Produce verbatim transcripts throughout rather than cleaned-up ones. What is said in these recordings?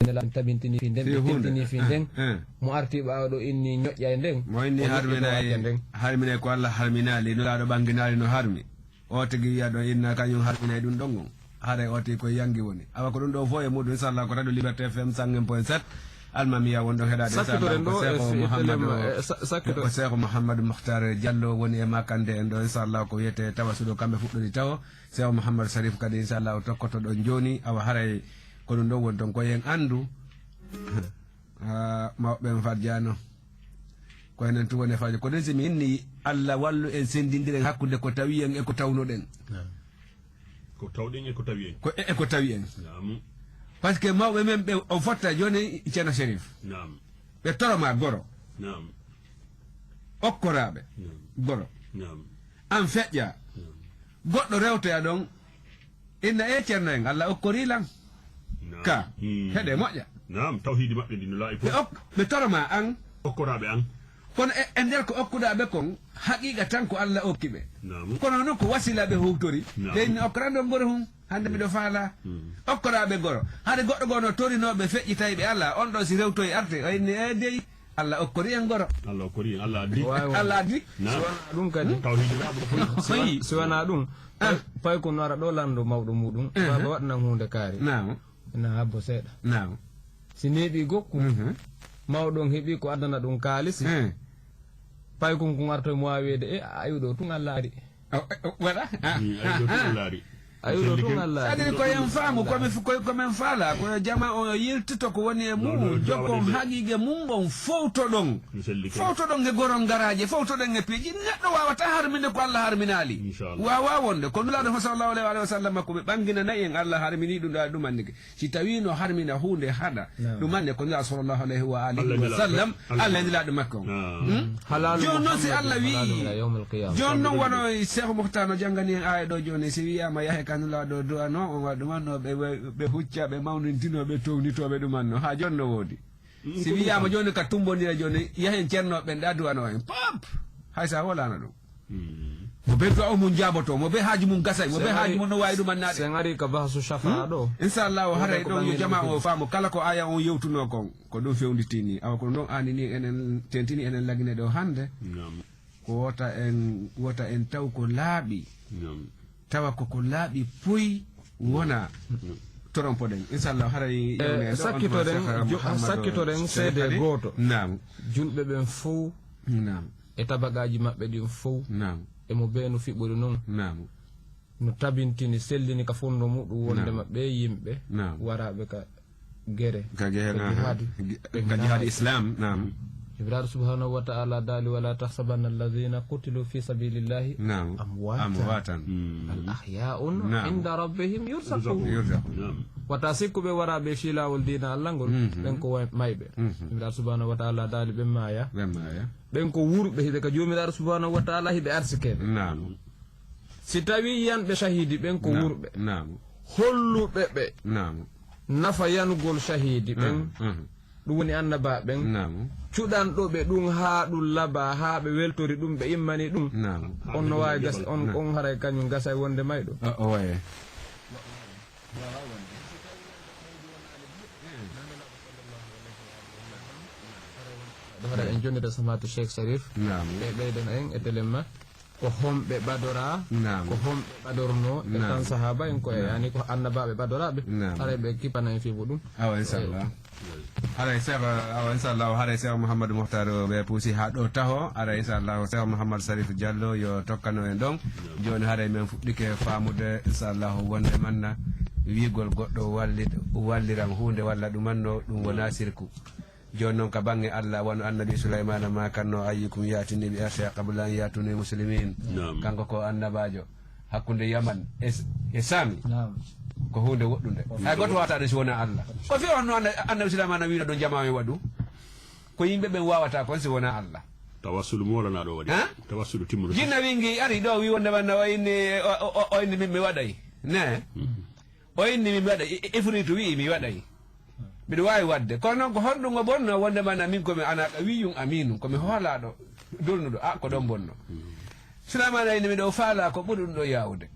Nelaaɗo tabintini fii nden, ɓe tebtini fii nden. Mo arti ɓaawo ɗo inni ñoƴƴay nden. Mo inni harminay, harminay ko Allah harminaali, Nulaaɗo ɓannginaali no harmi. O tigi wiya ɗo inna kañum harminay ɗum ɗon on. Haray o tigi koye yangi woni. Awa ko ɗum ɗo fof e muɗum, inchallah, ko Radio Liberté F M cent un point sept. Almamiya won ɗon heɗaade, inchallah, ko Seeko Mouhammad, ko Seeko Mouhammad Mokhtar Diallo woni e makande en ɗo, inchallah, ko wiyetee Tawassudu, kamɓe fuɗɗori tawo. Seeko Mouhammad Sarif kadi, inchallah, o tokkoto ɗon jooni. Awa haray ko ɗum ɗon woni toon, ko en anndu. Ah, mawɓe ɓen fajjaano. Ko enen tun woni e fajjo. Ko ɗen si mi inni, Allah wallu en, senndindiren hakkunde ko tawi en e ko tawnuɗen. Naam. Ko tawɗen e ko tawi en. Ko, e, e ko tawi en. Naam. Parce que mawɓe men ɓe, o fotta jooni Ceerno Sherif. Naam. Ɓe toro ma goro. Naam. Okkoraaɓe. Naam. Goro. Naam. An feƴƴa. Naam. Goɗɗo rewtoya ɗon. Inna e ceerno en, Allah okkori lan. Naam. Ka, hmm, heɗe moƴƴa. Naam, tawhiidi maɓɓe ndi no laaɓi. Ɓe fof ok-, ɓe toro ma an. Okkoraaɓe an. Kono e, e nder ko okkuɗaa ɓe kon, haqiiqa tan ko Allah okki ɓe. Naam. Kono noon ko wasila ɓe huwtori. Naam. Ɓe inni okkoran ɗon goro hun. Hannde miɗo faalaa. Hmm. Okkoraaɓe goro. Hade goɗɗo goo no torinooɓe feƴƴitay ɓe Allah, on ɗon si rewtoyi arte, o inni, "Eh, dey, Allah okkori en goro." Allah okkori en, Allah addi. Waaw. Allah addi. Naam. Si wanaa ɗum kadi. Tawhiidi laaɓuɗo fof. Si wa-, si wanaa ɗum, ah, pay, pay ko no ara ɗo lanndo mawɗo muɗum, eh, baaba waɗanan huunde kaari. Naam. Ina habbo seeɗa. Naam. Si neeɓi gokku, mhm, mawɗo on heɓi ko addana ɗum kaalisi. Eh. Pay kon kun artoy mo waaweede, e, a, ayu ɗo tun Allah ari. O, o, waɗa? Ah, mm, ayu ɗo tun Allah ari. Ayu ɗo tun Allah ari. C'est-à-dire ko en faamu, ko men f-, ko, ko men faala, ko yo jama on yiltito ko woni e muɗum, jokkon haqiiqe mum on, fowtoɗon. Fowtoɗon e goron garaaje, fowtoɗon e piiji. Neɗɗo waawataa harminde ko Allah harminaali. Inchallah. Waawaa wonde. Ko Nulaaɗo sallallahu alayhi wa sallam ko ɓe ɓanginanay en Allah harmini ɗum ɗo, ɗum annike. Si tawii no harmina huunde haɗa, naam, ɗum anne ko Nulaaɗo sallallahu alayhi wa alihi wa sallam, Allah e Nulaaɗo makko on. Naam. Hmm? Jooni noon si Allah wi'i, jooni noon wano Seeku Muhtaar no janngani en aaya ɗo jooni, si wiyaama yahe ka Nulaaɗo du'anoo, on waɗa ɗum anno ɓe, ɓe, ɓe hucca, ɓe mawnintinoo, ɓe townitoo, ɓe ɗum anno. Haa jooni no woodi. Mm, si wiyaama jooni ka tumbondira jooni, yahen ceernooɓe ɓen ɗa du'anoo en. Pop! Hay sa wolaano ɗum. Hmm. Mo be du'a mum jaabotoo, mo be haaju mum gasay, mo be haaju mum no waawi ɗumannaade. Si en ari ka bahasu shafa'a ɗo. Inchallahu, haray ɗon yo jamaa o faamu kala ko aaya on yewtunoo kon, ko ɗum fewnditini. Awa ko ɗum ɗon aani ni enen tentini enen lagine ɗo hannde. Naam. Ko wota en, wota en taw ko laaɓi. Naam. Tawa ko ko laaɓi poy wona. Naam. Torompoɗen. Inchallahu, haray yewne ɗo on sakkitoɗen, sakkitoɗen seede gooto. Naam. Julɓe ɓen fow. Naam. E tabaqaaji maɓɓe ɗin fow. Naam. E mo bee no fiɓori non. Naam. No tabintini, sellini ka fonndo muɗum wonndema ɓee yimɓe waraaɓe ka gere, ka gere, ka jihaadi, ka jihaadi Islam. Naam. Joomiraaɗo subhanahu wa ta'ala daali, "Wala tahsabanna alladhina qutilu fi sabilillahi amwatan, bal ahya'un inda rabbihim yurzaqun." Yurzaqun. Naam. Wata sikku ɓe waraaɓe fii laawol diina Allah ngol, ɓen ko mayɓe. Joomiraaɗo subhanahu wa ta'ala daali, ɓen maaya. Ɓen maaya. Ɓen ko wurɓe, hiɓe ka Joomiraaɗo subhanahu wa ta'ala, hiɓe arsikeeɓe. Naam. Si tawii yanɓe shahiidi ɓen ko wurɓe, naam, holluɓe ɓe, naam, nafa yanugol shahiidi ɓen, mhm, mhm, ɗum woni annabaaɓe ɓen, naam, cuɗanɗo ɓe ɗum haa ɗum laba, haa ɓe weltori ɗum, ɓe immani ɗum. Naam. On no waawi gas-, on, on haray kañum gasay wonde mayɗo. O, o waye. Ɗo haɗa en jonnita Samahatu Cheikh Sharif. Naam. Ɓe ɓeydana en e telemma. Ko homɓe ɓadora? Naam. Ko homɓe ɓadorno e tan sahaaba en ko e, naam, yani ko annabaaɓe ɓadoraaɓe? Naam. Haray ɓe kippana en fii muɗum. Awa, inchallah. Haray Cheikh, awa, inchallah, haray Cheikh Mouhamadou Mouhtar ɓe puusi haa ɗo taho. Haray inchallah, Cheikh Mouhamadou Sharif Diallo yo tokkano en ɗon. Jooni haray men fuɗɗike faamude, inchallah, wonde manna wiigol goɗɗo walli-, walliran huunde walla ɗumanno, ɗum wonaa sirku. Jooni noon, ka baŋŋe Allah, wano Annabi Sulaymana maakanno, "Ayyukum ya'tini bi arshiha qabla an ya'tuni muslimin." Naam. Kanko ko annabaajo hakkunde Yaman e, e Saami. Naam. Ko huunde woɗɗunde. Hay gooto waawata ɗum si wonaa Allah. Ko fii on no Anna-, Annabi Sulaymana wiino ɗum jamaa e waɗu? Ko yimɓe ɓen waawata kon si wonaa Allah. Tawassulu moolanaaɗo waɗi. Han? Tawassulu timmuɗo. Jinna wingi ari ɗo wi wonde man o inni, o, o, o, o inni min mi waɗay. Ne? Mhm. O inni min mi waɗay. I-, i-, ifritu wi'i mi waɗay. Miɗo waawi waɗde. Kono noon ko honɗum o bonnoo wonde mana min ko mi anaaka wiyum aminum, ko mi hoolaaɗo dolnuɗo? A, ko ɗon bonnoo. Suleymaana inni miɗo faalaa ko ɓuri ɗum ɗo yaawude.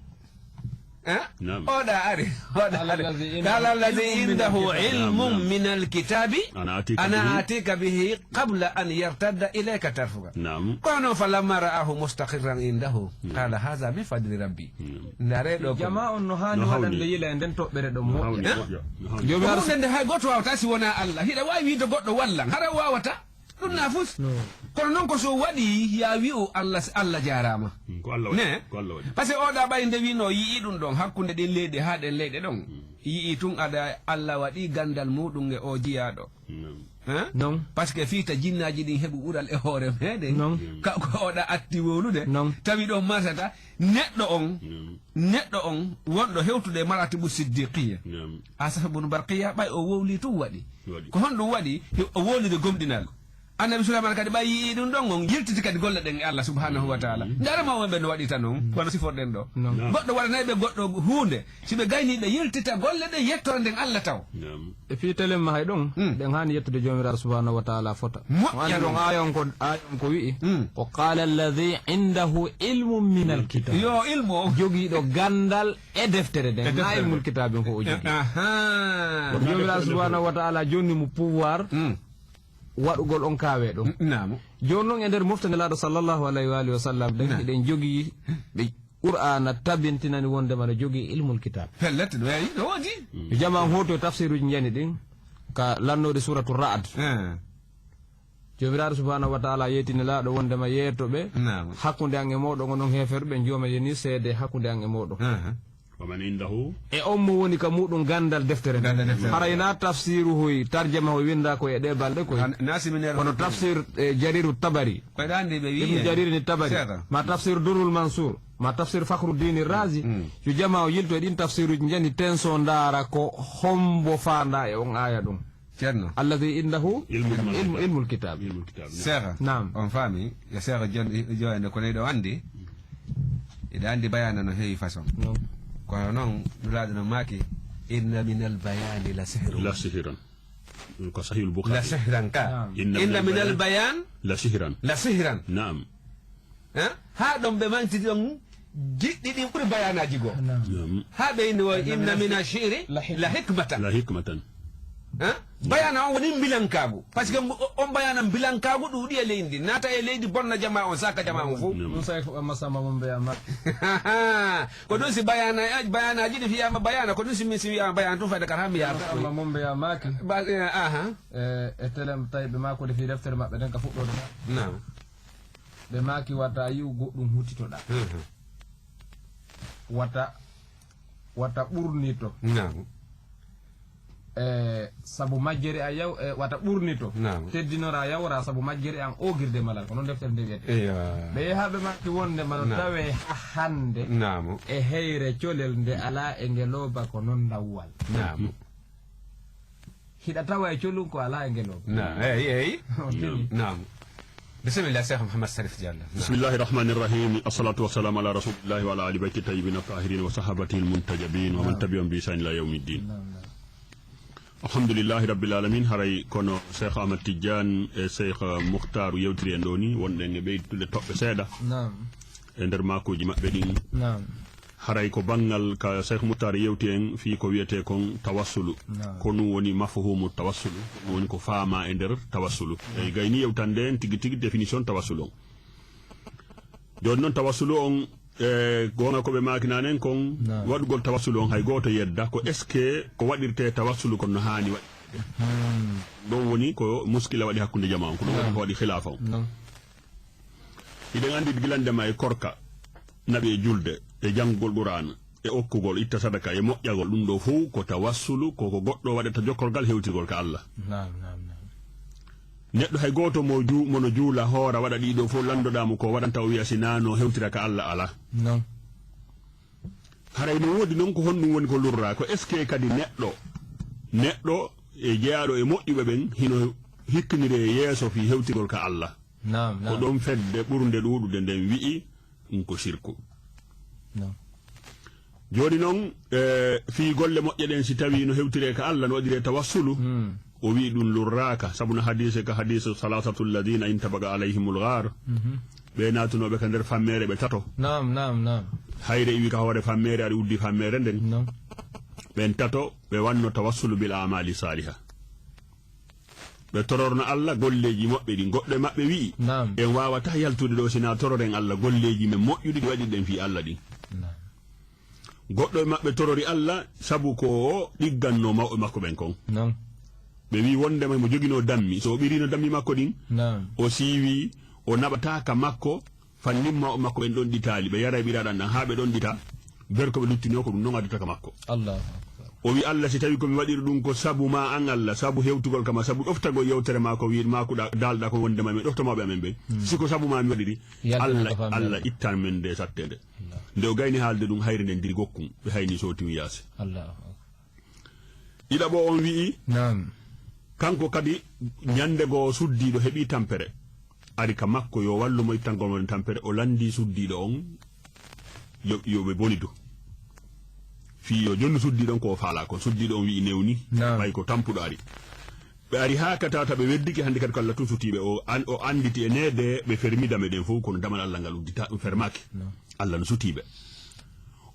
Eh? Naam. Oɗa ari, oɗa قال ari. الذي عنده قال الذي علم من عنده الكتاب. علم من الكتاب. أنا آتيك أنا به. آتيك به قبل أن يرتد إليك طرفك. Naam. Kono فلما رآه مستقرا عنده. Naam. قال هذا من فضل ربي. Naam. Ndare ɗo ko. Jama on no haani No hawni. Waɗande yila e nden toɓɓere ɗon No hawni moƴƴa. Eh? moƴƴa. No hawni. Joomi Ko Alla huunde nde hay gooto waawata si wonaa Allah. Hiɗa waawi wiide goɗɗo wallan. Hara waawata. Ɗum na fus. No. Kono noon ko so waɗi ya wi'u Allah, Allah jaaraama. Mm, ko Allah waɗi. Ne? Ko Allah waɗi. Parce que oɗa ɓay nde wino yi'i ɗum ɗon hakkunde ɗin leyɗe haa ɗen leyɗe ɗon. Mm. Yi'i tun ada Allah waɗi gandal muɗum e o jiyaaɗo. Mm. Hein? Non. Parce que fii ta jinnaaji ɗin heɓu ɓural e hoore meɗen. Non. Ka ko oɗa atti wowlude. Non. Tawi ɗon masata neɗɗo on, Mm. neɗɗo on wonɗo hewtude e maratibu siddiqiya. Mm. Asaf ibn Barqiya ɓay o wowli tun waɗi. Waɗi. Ko honɗum waɗi? He o wowlude gomɗinal. Annabi Suleyman kadi ɓay yi'i ɗum ɗon, on yiltiti kadi golle ɗen e Allah subhanahu wa taala. Mm. Ndaare ma wonɓe no waɗita noon, Mm. wano siforɗen ɗo. Non. Naam. Goɗɗo waɗanay ɓe goɗɗo huunde, si ɓe gayni ɓe yiltita golle ɗen yettora nden Allah taw. Naam. E fii telen ma hay ɗon, Mm. ɗen haani yettude Joomiraaɗo subhanahu wa taala fota. Moƴƴa On anndi ɗon non. Aayon ko, aayon ko wi'i, Mm. وقال الذي عنده علم من الكتاب. Yo ilmu o. Jogiiɗo ganndal e deftere nden. E deftere Naa nden. Ilmul kitaabi ko o jogi. Aha. Joomiraaɗo subhanahu wa taala jonni mo pouvoir Mm. waɗugol on kaawe ɗo. N-, naam. Jooni noon e nder mofte Nelaaɗo sallallahu alayhi wa alihi wa sallam ɗen, Naam. Eɗen jogii ɓe Qur'aana tabintinani wondema no jogii ilmul kitaab. Pellet, no yayi, no woodi. Yo jamaa on hooto e tafsiruuji njani ɗin, ka lannoode suuratu Ra'd. Eh. Joomiraaɗo subhanahu wa taala yeeti Nelaaɗo wondema yeeto ɓe Naam. hakkunde an e mooɗon, onon heeferɓe, njooma yeni seede hakkunde an e mooɗon. Aha. ومن عنده E on mo woni ka muɗum ganndal deftere nden. Ganndal deftere. Haray na tafsiru hoy, tarjama hoy winnda ko e ɗe balɗe koy. Na, na séminaire Kono hoy. Tafsir, eh, Jariru Tabari. Koy ɗa anndi ɓe wi'i Ibn en. Jarir ni Tabari. Seeɗa. Ma tafsir Durrul Mansur. Ma tafsir Fakhruddin Razi. Mm. Yo jamaa o yilto e ɗin tafsiruuji njani tenso ndaara ko hombo faanda e on aaya ɗum. Ceerno. الذي عنده علم علم، الكتاب. علم الكتاب، نعم. Seeha. Naam. On faami? Yo seeha jon-, joende ko neyɗo anndi. Iɗa anndi bayaana no heewi façon. Non. Kono noon, Nulaaɗo no maaki, إن من البيان لسحرا. لسحرا. Ko Sahihul Bukhari. لسحرا ka. Naam. إن من البيان لسحرا. لسحرا. Naam. Eh? Haa ɗon ɓe mantiri ɗon giɗɗi ɗin ɓuri bayaanaaji goo. Naam. Naam. Haa ɓe inni wo, إن من الشعر لحكمة. لحكمة. Eh? Bayaana on woni mbilankaagu. Parce que mbo-, on bayaana mbilankaagu ɗuuɗi e leydi ndi. Naata e leydi bonna jamaa on, saaka jamaa on fof. Naam. Ɗum sawi ko ɓamma Samba Mumbeya Maaki. Ko ɗum si bayaana, bayaanaaji ɗi fiyaama bayaana, ko ɗum si min si wiyaama bayaana tun fayda kar haa mi yaata. Samba Mumbeya Maaki. Ba, eh, aha. E, e télé tawi ɓe maako de fii deftere maɓɓe ɗen ka fuɗɗoode. Naam. Ɓe maaki wata yi'u goɗɗum hutitoɗaa. Mhm. Wata, wata ɓurnito. Naam. E, sabu majjere a yaw-, e, wata ɓurnito. Naam. Teddinora yawra sabu majjere an oogirde malal. Ko noon deftere nde wiyete. Eywa. Ɓe yaha ɓe maaki wonde mano Naam. Tawe ha hande Naam. E heyre colel nde alaa e ngelooba ko noon ndawwal. Naam. Hiɗa tawa e colum ko alaa e ngelooba. Na, eyi, eyi. On tini. Naam. Bisimilla, Cheikh Mouhamed Sarif Diallo. Naam. بسم الله الرحمن الرحيم. الصلاة والسلام على رسول الله وعلى آل بيته الطيبين الطاهرين وصحابته المنتجبين ومن Naam. تبعهم بإحسان إلى يوم الدين. Naam, naam. الحمد لله رب العالمين. Haray kono Cheikh Ahmad Tidiane e Cheikh Moukhtar yewtiri en ɗo ni, wonɗen e ɓeydude toɓɓe seeɗa. Naam. E nder maakuuji maɓɓe ɗin. Naam. Haray ko banngal ka Cheikh Moukhtar yewti en fii ko wiyetee kon tawassulu. Naam. Ko ɗum woni mafhumu tawassulu. Ko ɗum woni ko faamaa e nder tawassulu. Naam. E gayni yewtande en tigi tigi définition tawassulu on. Jooni noon tawassulu on, e goonga ko ɓe maakinanen kon, Naam. Waɗugol tawassulu on hay gooto yedda ko est-ce que ko waɗirtee tawassulu kon no haani waɗirtee. Hmm. Ɗon woni ko muskila waɗi hakkunde jamaa on, ko ɗum waɗi Naam. Ko waɗi khilaafa on. Naam. Hiɗen anndi gilande ma e korka, naɓi e julde, e janngugol Qur'aana, e okkugol, itta sadaka, e moƴƴagol, ɗum ɗo fow ko tawassulu, ko, ko goɗɗo waɗata jokkorgal hewtirgol ka Allah. Naam, naam, naam. Neɗɗo hay gooto mo ju-, mo no juula hoora waɗa ɗii ɗo fow lanndoɗaa mo ko waɗanta o wiya si naano hewtira ka Allah alaa. Naam. Haray no woodi noon ko honɗum woni ko lurraa, ko est-ce que kadi neɗɗo, neɗɗo e jeyaaɗo e moƴƴuɓe ɓen hino hikkiniree yeeso fii hewtigol ka Allah? Naam, Ko naam. Ɗon fedde ɓurnde ɗuuɗude nden wi'i ɗum ko sirku. Naam. Jooni noon, e, fii golle moƴƴe ɗen si tawii no hewtiree ka Allah, no waɗiree tawassulu, Hmm. O wi'i ɗum lurraaka, sabu no hadiise ka hadiise, ثلاثة الذين إن طبق عليهم الغار. Mhm. ɓe naatunooɓe ka nder fammeere ɓe tato. Naam, naam, naam. Hayre iwi ka hoore fammeere, ari uddi fammeere nden. Naam. Ɓen tato, ɓe wanno tawassulu bil amali saliha. Ɓe tororno Allah golleeji moƴƴi ɗin. Goɗɗo e maɓɓe wi'i, naam, en waawataa yaltude ɗo si naa tororen Allah golleeji men moƴƴuɗi ɗi waɗirɗen fii Allah ɗin. Naam. Goɗɗo e maɓɓe torori Allah sabu ko o ɗiggannoo mawɓe makko ɓen kon. Naam. Ɓe wi'i wondema himo joginoo dammi. So o ɓiriino dammi makko ɗin, naam, o siiwii, o naɓataa ka makko, fannin mawɓe makko ɓen ɗonɗitaali. Ɓe yaray ɓiraaɗan ɗan haa ɓe ɗonɗita. Ber ko ɓe luttunoo ko ɗun non addata ka makko. Allahu akbar. O wi'i, Allah, si tawii ko mi waɗiri ɗun ko sabu maa an, Allah, sabu hewtugol kam, sabu ɗoftagol yewtere maa ko wi'i, maa ko ɗa-, daalɗaa ko wondema mi ɗofta mawɓe amen ɓen. Hmm. Si ko sabu maa mi waɗiri, yaltina Allah, ko fammi Allah Allah. Ittan men nde satteende. Allah. Nde o gayni haalde ɗun, hayre nden diri gokkun, ɓe hayni sootin yaasi. Allahu akbar. Ɗiɗaɓo on wi'i, naam, kanko kadi ñande goo suddiiɗo heɓi tampere. Ari ka makko yo wallu mo ittangol mo tampere, o lanndii suddiiɗo on yo, yo ɓe bonidu. Fii yo jonnu suddiiɗo on ko o faalaa kon. Suddiiɗo on wi'i newni, naam, ɓay ko tampuɗo ari. Ɓe ari haa ka tawata ɓe weddike, hannde kadi ko Allah tun sutii ɓe. O an-, o annditi e neede ɓe fermi dame ɗen fow, kono damal Allah ngal uddita, ɗum fermaaki. Naam. Allah no sutii ɓe.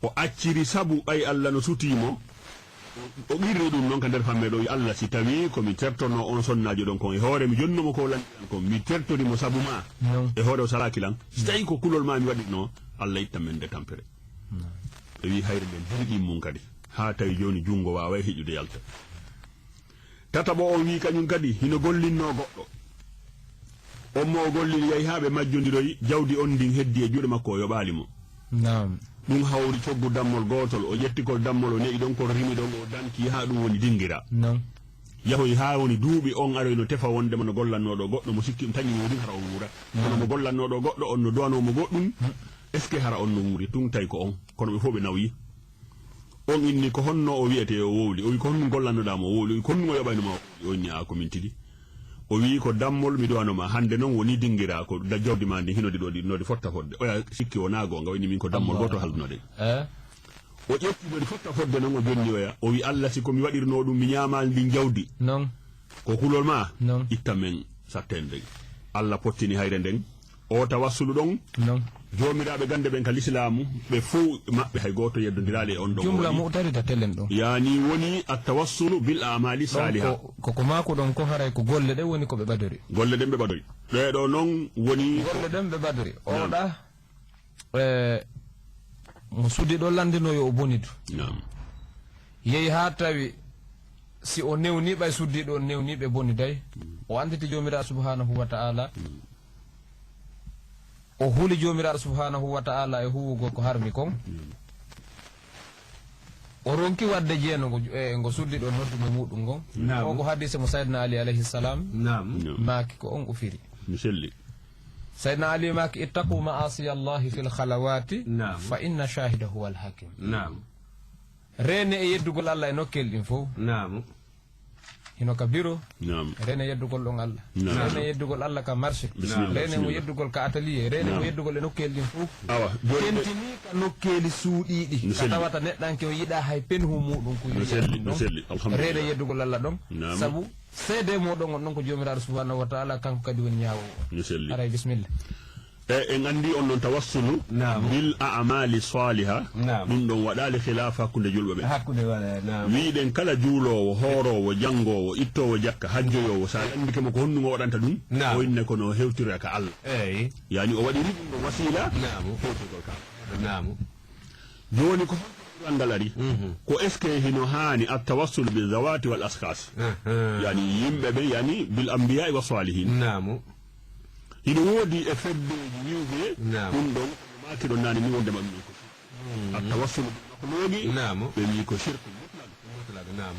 O acciri sabu ɓay Allah no sutii mo, o qirri ɗum non ka nder fammeere ɗo, wi Allah, si tawii ko mi tertonoo on sonnaajo ɗon kon, e hoore mi jonnuno mo ko lanndi lan kon, mi tertori mo sabu maa, non, e hoore o salaaki lan, si tawii ko kulol maa mi waɗirnoo, Allah ittan men nde tampere. Non. Ɓe wi hayre nden diri ɗin mun kadi, haa tawi jooni junngo waaway heƴude yalta. Tataɓo on wi'i kañum kadi hino gollinnoo goɗɗo. On mo o gollini yahi haa ɓe majjondiroyi, jawdi on ndin heddi e juuɗe makko, o yoɓaali mo. Naam. Ɗum hawri coggu dammol gootol, o ƴetti kol dammol, o ne'i ɗon, kol rimi ɗon, o danki haa ɗum woni dingira. Naam. Yahoyi haa woni duuɓi, on aroyi no tefa wondema no gollannoo ɗo goɗɗo mo sikki ɗum taƴi wuuri hara on wuura. Kono mo gollannoo ɗo goɗɗo on no duwanoo mo goɗɗum, est-ce que hara on no wuuri? Tun tawi ko on, kono ɓe fof ɓe nawyi. On inni ko honno o wi'etee o wowli? O wi ko honno gollannoɗaa mo o wowli? O wi ko honno o yoɓayno ma o wowli? O inni a ko min tigi. O wi ko dammol mi duwano ma. Hannde non woni dingira ko da jawdi ma ndi hinodi ɗo ndi nodi fotta fodde. Oya sikki wona goonga. O inni min ko dammol gooto haldunoɗen. Eh? O ƴetti nodi fotta fodde non o jonni oya. O wi Allah si ko mi waɗirno ɗum mi ñaamaali ndin jawdi. Non. Ko kulol ma? Non. Itta men satten nden. Allah pottini hayre nden. O tawassulu ɗon, non, joomiraaɓe gannde ɓen ka lislaamu, ɓe fow maɓɓe hay gooto yeddondiraali e on ɗon. Jumla woni mu'tarida telen ɗon. Yaani woni at-tawassulu bil a'maali saaliha. Ɗon ko, ko, ko maaku ɗon ko haray ko golle ɗen woni ko ɓe ɓadori. Golle ɗen ɓe ɓadori. Ɗee ɗoo non woni. Golle ɗen ɓe ɓadori. Naam. Oɗa, eh, mo suddi ɗo lanndino yo o bonidu. Naam. Yehi haa tawi si o newni ɓay suddiiɗo on newni ɓe boni day. Mm. O annditi Joomiraaɗo subhaanahu wa ta'ala. Mm. O huli Joomiraaɗo subhaanahu wa ta'ala e huwugol ko harmi kon. Mm. O ronki waɗde jeeno ngo, e, ngo suddiiɗo noddu mo muɗum ngon. Naam. O ko hadiise mo Sayyidina Ali alayhi salam. Naam. Naam. Maaki ko on o firi. Mi selli. Sayyidina Ali maaki, "Ittaqu ma'asiya Allahi fil khalawati, naam, fa inna shahida huwa al-hakim." Naam. Reene e yeddugol Allah e nokkel ɗin fow. Naam. Hino ka biro. Naam. Reene yeddugol ɗon Allah. Naam. Reene yeddugol Allah ka marché. Bismillah, reene mo bismillah. Yeddugol ka atelier. Reene mo, naam, yeddugol e nokkel ɗin fow. Awa, joni ɓe tentini ka nokkeeli suuɗiiɗi. No ka selli. Tawata neɗɗanke o yiɗa hay penhu muɗum ko. No yiya selli, ɗum no ɗon. Selli. Alhamdulillah. Reene yeddugol Allah ɗon. Naam. Sabu seede moɗon on ɗon ko Joomiraaɗo subhanahu wa ta'ala, kanko kadi woni ñaawo. No selli. Aray, bismillah. E, en anndi on non tawassulu, naam, bil a'mali saliha. Naam. Ɗum ɗon waɗaali khilaf hakkunde julɓe ɓe. Hakkunde wala, naam. Wiɗen kala juuloowo, hooroowo, janngoowo, ittoowo jakka, hajjoyoowo, sa lanndike mo ko honɗum o waɗanta ɗum, naam, o inne kono hewtira ka Allah. Eyi. Yani o waɗiri ɗum ɗo wasila, naam, hewtugol ka Allah. Naam. Jooni ko honto ɓural ngal ari? Mhm. Ko est-ce que hino haani at-tawassul bi zawati wal ashkhas? Aha. Yani yimɓe ɓe, yani bil anbiya wa salihin. Naam. Hino woodi e feddeeji wi'ude, naam, ɗum ɗon, maaki ɗon naane ni wonde maɓɓe ko. Mhm. At-tawassul bil makhluqi, naam, ɓe wi'i ko shirku mutlaq. Mutlaq, naam.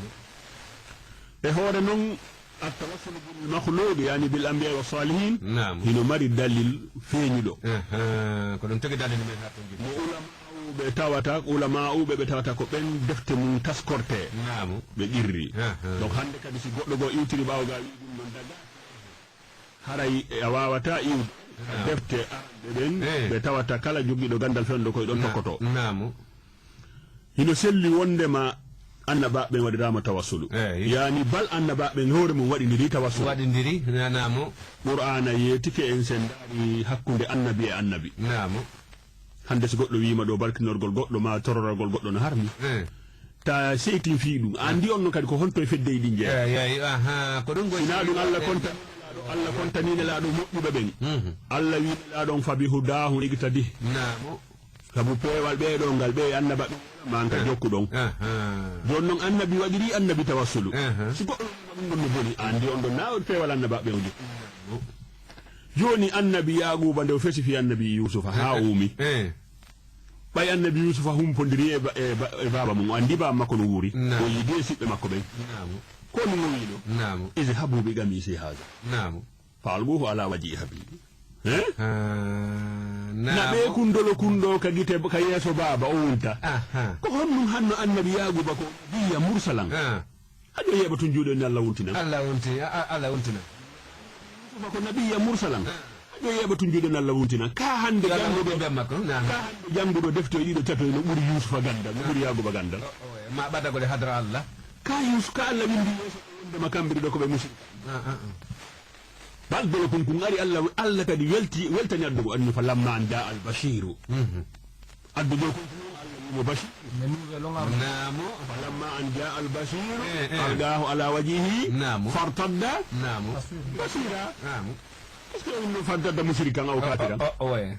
E hoore non, at-tawassul bil makhluq, yani bil anbiya wa salihin, naam, hino mari dalil feeñuɗo. Aha, ko ɗum tagi dalil men haa ton. Mo ulama'uɓe tawata, ulama'uɓe ɓe tawata ko ɓen defte mum taskorte. Naam. Ɓe qirri. Aha. Donc hannde kadi si goɗɗo goo iwtiri ɓaawo ga wi'i ɗum non daga, haray a waawata iwde. Naam. Defte arɓe ɓen, eh, ɓe tawata kala jogiiɗo ganndal fewndo koye ɗon, na-, tokkoto. Naam. Hino selli wondema Annabaaɓe ɓen waɗiraama tawassulu. Eey. Yaani bal annabaaɓe ɓen hoore mum waɗindiri tawassulu. Waɗindiri, na-, naamo. Qur'aana yeetike en sen ndaari hakkunde annabi e annabi. Naamo. Hannde si goɗɗo wiima ɗo barkinorgol goɗɗo maa tororagol goɗɗo no harmi. Eey. Ta seytin fii ɗum. Anndi on non kadi ko honto e fedde e ɗin jeyaa. Eey, eey, aha, ko ɗum goy- Sinaa ɗum Allah kontani, Allah kontani Nelaaɗo moƴƴuɓe ɓen. Mhm. Allah wii Nelaaɗo on, "Fa bi hudaahum iqtadih." Naamo. Sabu peewal ɓee ɗoo ngal, ɓee annaba ɓe maa ka jokkuɗon. Aha. Jooni non annabi waɗiri annabi tawassulu. Aha. Si goɗɗo ɗum ɗon no boni, anndi on ɗon naa peewal annaba ɓe o jokku. Jooni annabi Yaaquuba nde o fesi fii annabi Yuusufa haa Eh, uumi. Eh. Ɓay annabi Yuusufa humpondiri e ba-, e ba-, e baaba mum, o anndi baaba makko no wuuri. Naam. O yiidi e siɓɓe makko ɓen. Naam. Ko ɗum o wiino? Naam. Idhabu bi qamisi haadha. Naam. Fa alquhu ala wajhi abi. Eh? Ah, na naam. Ɓee kundolo kun ɗoo ka gite, ka yeeso baaba o wunta. Aha. Ko honɗum hanno annabi Yaaquuba ko nabiyya mursalan? Ah. Hajo yeeɓa tun juuɗe ni Allah wuntinan. Allah wunti-, a-, a-, Allah wuntinan. Yuusufa ko nabiyya mursalan. Ah. Hajo yeeɓa tun juuɗe ni Allah wuntinan. Ka hannde yo Allah jannguɗo, wondu be makko. Naam. Ka hannde jannguɗo defte ɗiɗo tato no ɓuri Yuusufa ganndal, no ɓuri Yaaquuba ganndal. O, o, ma ɓadagol e hadra Allah. Ka Yuus-, ka Allah windi yeeso wonde ma kamɓe ɗiɗo ko ɓe musirɓe. Ah, ah, ah. Bal dolo kun kun ari Allah, Allah kadi welti, weltani addugo annu fa lamma an jaa al bashiru. Mhm. Addugo kun kun Allah mo bashir. Naamo. Fa lamma an jaa al bashiru, eh, eh, alqahu ala wajhihi, naamo, fartadda, naamo, basira. Naamo. Est-ce que on fartadda mushrikan aw kafiran? O, o, o, eh.